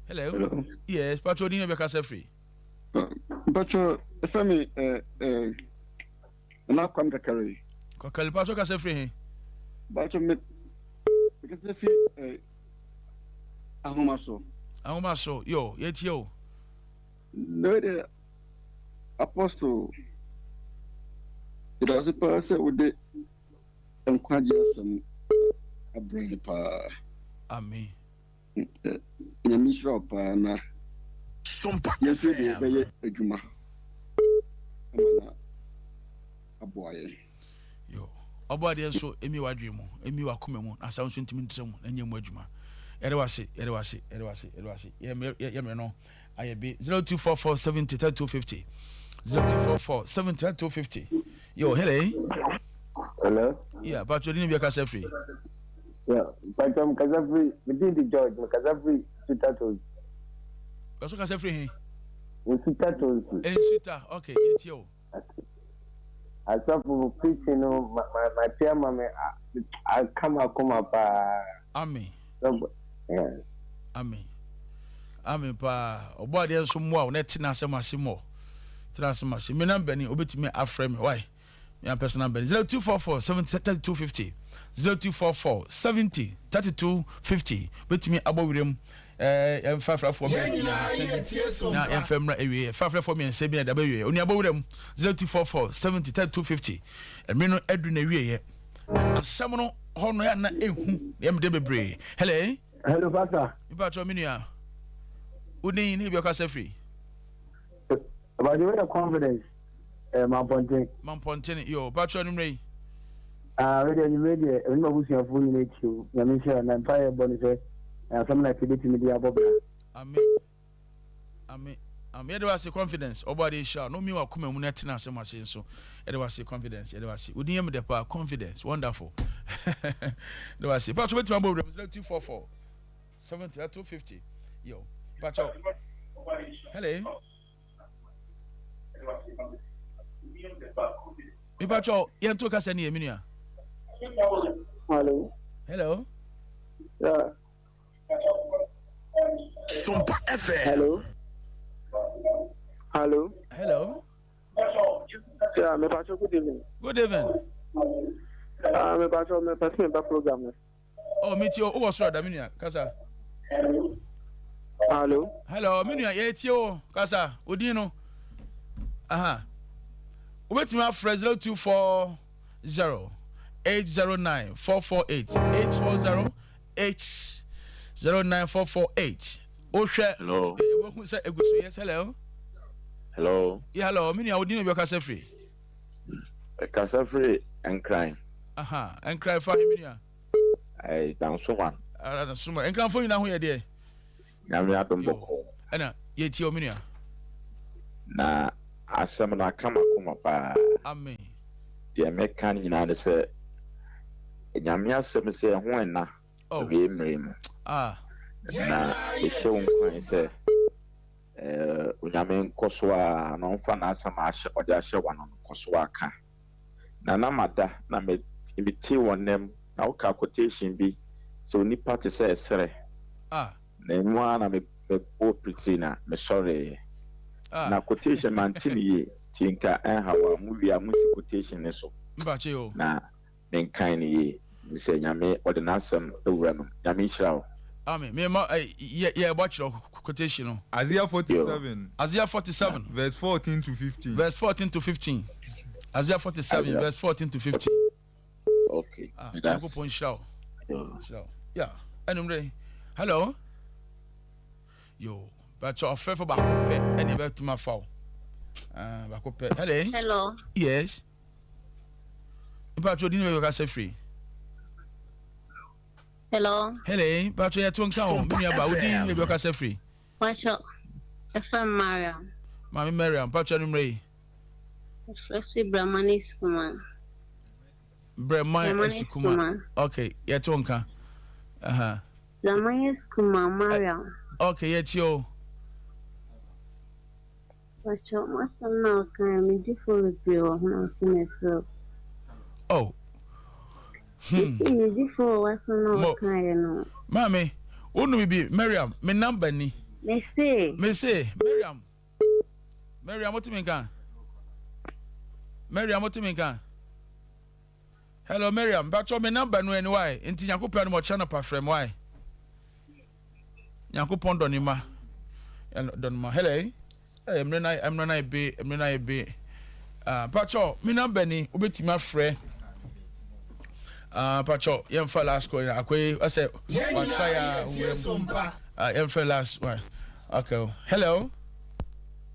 Hello. Hello. Yes, Patro ni bɛ kasa firi. Patro efe mi eh eh na kwam kakari. Kakari Patro kasa firi he. Patro me me kasa firi eh ahoma so. Ahoma so. Yo, yetie o. No de apostle. Yɛda ase paa sɛ wode Nkwagye asɛm abrɛ yɛn paa. Amen. Nyame nhyira wo paa na yɛn nso de yɛbɛyɛ adwuma ama na aboa yɛn. Yo, ɔbɔ adeɛ nso emi w'adwene mu, emi w'akoma mu, na asa nso ntumi ntra mu na nyɛ mu adwuma. Yɛde wase, yɛde wase, yɛde wase, yɛde wase. Yɛ yɛ no ayɛ bi 0244 70 32 50 0244 70 32 50. Yo, hello. Hello. Yeah, patro di ne bi kasa firi. Yeah, patro mi kasa firi, mi din di George, mi kasa firi Nsuta Tozi. Kasa kasa firi he? Nsuta Tozi. Nsuta, okay, yɛtie o. Asɔfo preaching no ma ma ma te ama me aka m'akoma paa. Amen. Amen. Amen paa. Ɔbɔ adeɛ nso mmoa wo na ɛte n'asɛm ase mmɔ. Te n'asɛm ase. Me namba ni obetumi afrɛ me. Why? Me ampɛ sɛ namba ni 0244 70 32 50 0244 70 32 50 betumi abɔ werɛ mu. Eh, yɛmfa afrafoɔ mmiɛnsa bi na yɛmfa mmra awie. Yɛfa afrafoɔ mmiɛnsa bi na yɛde aba awie. Onua bɔ wura mu 0244 70 32 50. Mmere no adu na awieɛ. Na asɛm no hɔ no yɛ na ehu na yɛmde bebree. Hello. Hello, Pastor. Nipa kyerɛ me nua. Wodin ne ebi ɔkasa firi. About the confidence. Eh, Mampɔnten. Mampɔnten, yo, patro anwummerɛ yi. Ah, wei deɛ anwummerɛ deɛ, ɛne m'abusuafoɔ nyina akyi o. Nyame nhyira na mpa yɛ bɔ ne sɛ asɛm na ɛbɛtumi de abɔ bra. Amen. Amen. Amen. Yɛde wase confidence. Ɔbɔ adeɛ nhyira no mi wɔ akoma mu na ɛtena asɛm ase nso. Yɛde wase confidence. Yɛde wase. Wodin yɛ me dɛ paa confidence. Wonderful. Yɛde wase. Patro bɛtumi abɔ wura mu 0244 70 250. Yo. Patro. Hello. Mipatwɔ yɛn to kasa ni yɛ mi nua. Hello. Hello. Yeah. Sompa FM. Hello. Hello. Hello. Yeah, me patro good evening. Good evening. Ah, uh, me patro me patro me ba program. Oh, me tie o wɔ soro ada me nua kasa. Hello. Hello, me nua yɛ tie o kasa odin no. Aha. Wobɛtumi afrɛ 0240 809 448 840 809 448. Wohwɛ wohu sɛ egu so yes hello. Hello. Yeah, hello, me nua odin no bi ɔkasa firi. Kasa firi Nkran. Aha, Nkran fa he me nua. Ɛɛ Dansoman. Ah, Dansoman. Nkranfo nyinaa ho yɛ deɛ. Nyame adom bɔkɔɔ. Ɛna yɛtie o me nua. Na asɛm no aka m'akoma paa. Amen. Deɛ meka no nyinaa ne sɛ Nyame asɛm sɛ ɛho ɛna oh. awie mmere mu. Ah. Na ɛhyɛ wo nkuran sɛ eh, Onyame nkɔ so a na ɔmfa n'asɛm ahyɛ ɔde ahyɛ w'ano no kɔ so aka. Na na mada na me metee wɔ nna mu na wokaa quotation bi sɛ onipa te sɛ ɛserɛ. Ah. Na emu ara na me mebɔɔ piritiri na mesɔreeɛ. Ah. Na quotation mante no yie nti nka ɛnhaw a mo wie a monsi quotation no so Mpakyɛ o. na menkan no yie. Menim sɛ Nyame ɔde n'asɛm awura me mu. Nyame nhyira wo. Amen. Me ma eh, yɛ yɛ bɔ kyerɛ quotation no. Isaiah 47. Isaiah 47. Verse 14 to 15. Verse 14 to 15. Isaiah 47 Isaiah. verse 14 to 15. Okay. Ah, That's. Nyankopɔn nhyira wo. Nhyira wo. Yeah. Ɛnumere. Hello. Yo. Bàtchɛ ɔfrɛfo baako pɛ ɛna ɛbɛtumi afa wo. Ah, baako pɛ. Hello. Hello. Yes. Mpatro di ni bɛ kasa firi. Hello. Hello, mpatro yɛ to nka o. Mi nua ba, odi ni bɛ kasa firi. Mpatro, ɛfɛ Mariam. Maame Mariam, mpatro anumere yi. Ɛfrɛ si Brahman Esikuma. Brahman Esikuma. Okay, yɛ to nka. Uh-huh. Brahman Esikuma, Mariam. Okay, yɛ ti o. Pakyɛw m'asɛm no a wokae no megye fo bebree wɔ ho na mese mefrɛ wo. Oh. Hmm. Mese megye fo wɔ w'asɛm no a wokaeɛ no ho. Maame, wo nu bi Mariam, me number ni. Mese. Mese, Mariam. Mariam, wote me nka? Mariam, wote me nka? Hello Mariam, mpakyɛw me number no ɛni why? Nti Nyankopɔn adom ɔkyena nɔpa frɛ me why? Nyankopɔn dɔ ne ma. Dɔ ne ma. Hello. Eh, mmerɛ na mmerɛ na ebe, mmerɛ na ebe. Ah, mpakyɛw me number ni, wobɛtumi afrɛ. Ah, mpakyɛw yɛmfa last call na akoyi ɔsɛ watra ya wura mu. Ah, yɛmfa last one. Okay. Hello.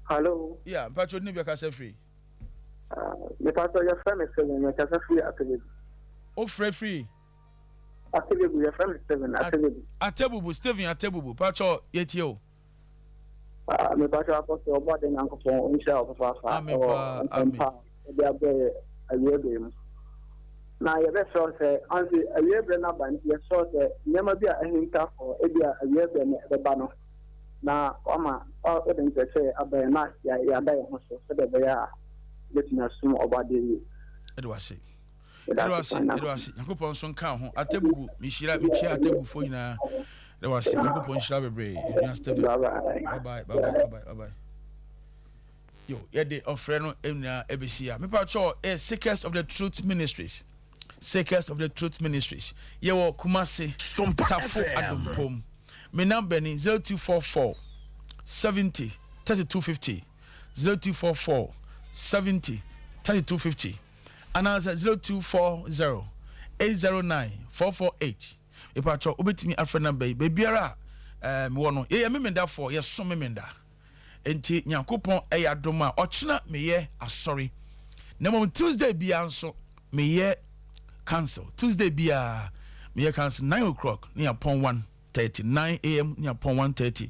Hello. Yeah, mpakyɛw ni bi akasa firi. Mepatɔ yɛfrɛ me Steven, mekasa firi Atebubu. Wofrɛ firi? Atebubu, yɛfrɛ me Steven, Atebubu. Atebubu, Steven Atebubu, patɔ yɛtie o. Mepatɔ apɔsɔ ɔbɔ ade Nyankopɔn ɔnhyira wo papaapa. Amen paa, amen. Ɔde abrɛ yɛ awiei bere mu. Na yɛbɛsrɛ wo sɛ, anse awiei bere no aba nti, yɛsrɛ wo sɛ nneɛma bi a ahinta kɔ, ebia awiei bere no ɛbɛba no, na wama wode nkyerɛkyerɛ aba yɛn na yɛada yɛn ho so sɛdeɛ ɛbɛyɛ a yɛbɛtumi asom Ɔbɔadeɛ yie. Yɛda wo ase. Yɛda wo ase. Yɛda wo ase. Nyankopɔn nso nka wo ho. Atebubu, mehyira, mekyia Atebubufoɔ nyinaa. Yɛda wo ase. Nyankopɔn nhyira bebree. Nua Stephen. Bye bye. Bye bye. Bye bye. Bye bye. Bye bye. Yo, yɛde ɔfrɛ no nyinaa ɛbɛsi a. Mepa kyɛw, eh, Seekers of the Truth Ministries. Seekers of the Truth Ministries. Yɛwɔ Kumasi, Tafo Adompom. Me number ni 0244 70 3250. 0244 70 3250. Anaasɛ 0240 809 448. Mepa kyɛw, wobɛtumi afrɛ number yi. Baabiara a eh, mewɔ no, yɛyɛ Memendafoɔ, yɛsom Memenda. Enti Nyankopɔn yɛ adom a, ɔkyena meyɛ asɔre. Na mmom Tuesday biara nso meyɛ council. Tuesday biara meyɛ council 9 o'clock ne apɔn 1:30, 9 am ne apɔn 1:30.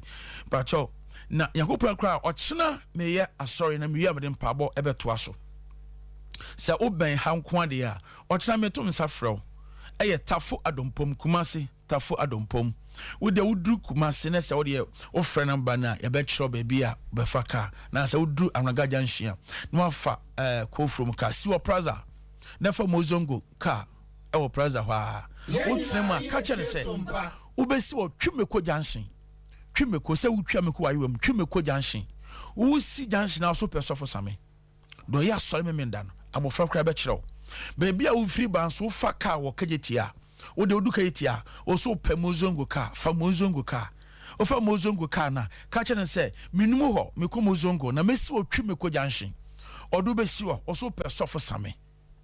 Mpakyɛw, na Nyankopɔn koraa ɔkyena meyɛ asɔre na mewie a mede mpaabɔ ɛbɛtoa so. Sɛ wobɛn ha nko adeɛ a, ɔkyena meto nsa frɛ wo. Ɛyɛ Tafo Adompom, Kumasi. Tafo Adompom. Wo deɛ woduru Kumasi na sɛ wo deɛ wofrɛ number no a yɛbɛkyerɛ wo baabi a wobɛfa car na sɛ woduru Anwraga junction a na wafa eh, Kofrom car si wɔ Praza na fa Mozongo car ɛwɔ Praza hɔ a wotena mu a ka kyerɛ no sɛ wobɛsi wɔ Twemeko junction Twemeko sɛ wotwa meko wɔ ayewa mu Twemeko junction wosi junction a so pɛ sɔfo same Deɛ ɔyɛ asɔre Memenda no, abɔfra koraa bɛkyerɛ wo. Baabi a wofiri ba nso, wofa kaa wɔ Kejetia a, wo deɛ wodu Kejetia a, wo so wopɛ Mozongo kaa, fa Mozongo kaa. Wofa Mozongo kaa no a, ka kyerɛ no sɛ, mennim hɔ, mekɔ Mozongo, na mɛsi wɔ Twimeko junction. Ɔde wo bɛsi hɔ, wo so wopɛ Sɔfo Same.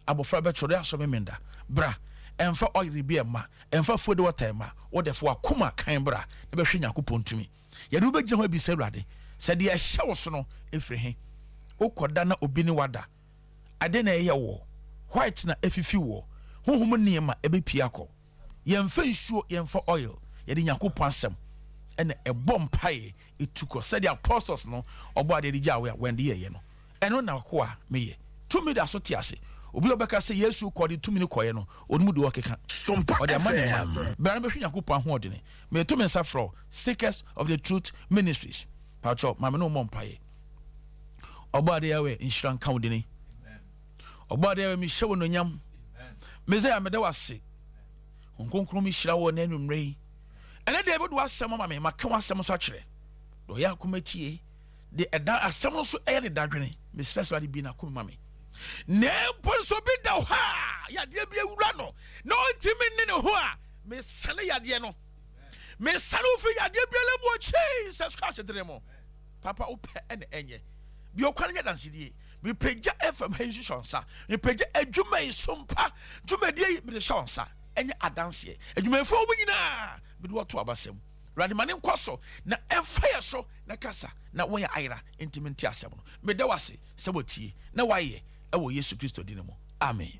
Abɔfra bɛkyerɛ wo, deɛ ɔyɛ asɔre Memenda, bra. Ɛmfa ɔyere bi mma, ɛmfa fuode wɔta mma, wo deɛ fa w'akoma kan bra na bɛhwɛ Nyankopɔn tumi. Yɛde wo bɛgyina hɔ abisa Awurade sɛ deɛ ɛhyɛ wo so no ɛfiri he? Wokɔda na obi ne wo ada, adeɛ na ɛyɛ woɔ, white na ɛfifi woɔ, honhom nneɛma ɛbɛpie akɔ. Yɛmfa nsuo, yɛmfa oil, yɛde Nyankopɔn asɛm ɛna ɛbɔ mpaeɛ ɛtu kɔ sɛdeɛ apostles no ɔbɔ adeɛ de gyaa wo a wɔn de yɛyɛ no. Ɛno na ɔkoa meyɛ. Tumi da so te ase. Obi a ɔbɛka sɛ Yesu kɔ de tumi no kɔeɛ no, ɔnim deɛ ɔrekeka. Ɔde ama ne mma. Bra na bɛhwɛ Nyankopɔn ahoɔdene. Meto me nsa frɛ wo, Seekers of the Truth Ministries. Patrɔ, ma me ne wo mmɔ mpaeɛ. Ɔbɔadeɛ Yahweh, nhyira nka wo dini. Ɔbɔadeɛ Yahweh, mehyɛ wo anuonyam. Mesia, meda wo ase. Honhom Kronkron, mehyira wo ɛnɛ anwummerɛ yi. Ɛnɛ deɛ, wode w'asɛm ama me, maka w'asɛm nso akyerɛ. Deɛ ɔyɛ akoma tie. de ɛda asɛm no so ɛyɛ ne dadwene mesrɛ sɛ ade bi na kome ma me na mpo nso obi da hɔ a yadeɛ bi awura no na ɔntumi nne ne ho a mesane yadeɛ no mesane wo firi yadeɛ biara mu wɔ Jesus Christ dene mu papa wopɛ ɛna ɛnyɛ bi ɔkwan nyɛ dansedie mepagya fm ha yi nso hyɛ nsa mepagya adwuma yi so mpa dwumadie yi mede hyɛ nsa ɛnyɛ adanseɛ adwumayɛfoɔ wɔn nyinaa mede wɔto abasɛm Awurade ma ne nkɔ so na ɛmfa yɛ so na kasa na wɔn a ayera ntumi nte asɛm no. Meda wo ase sɛ watie na wayɛ ɛwɔ Yesu Kristo din mu. Amen.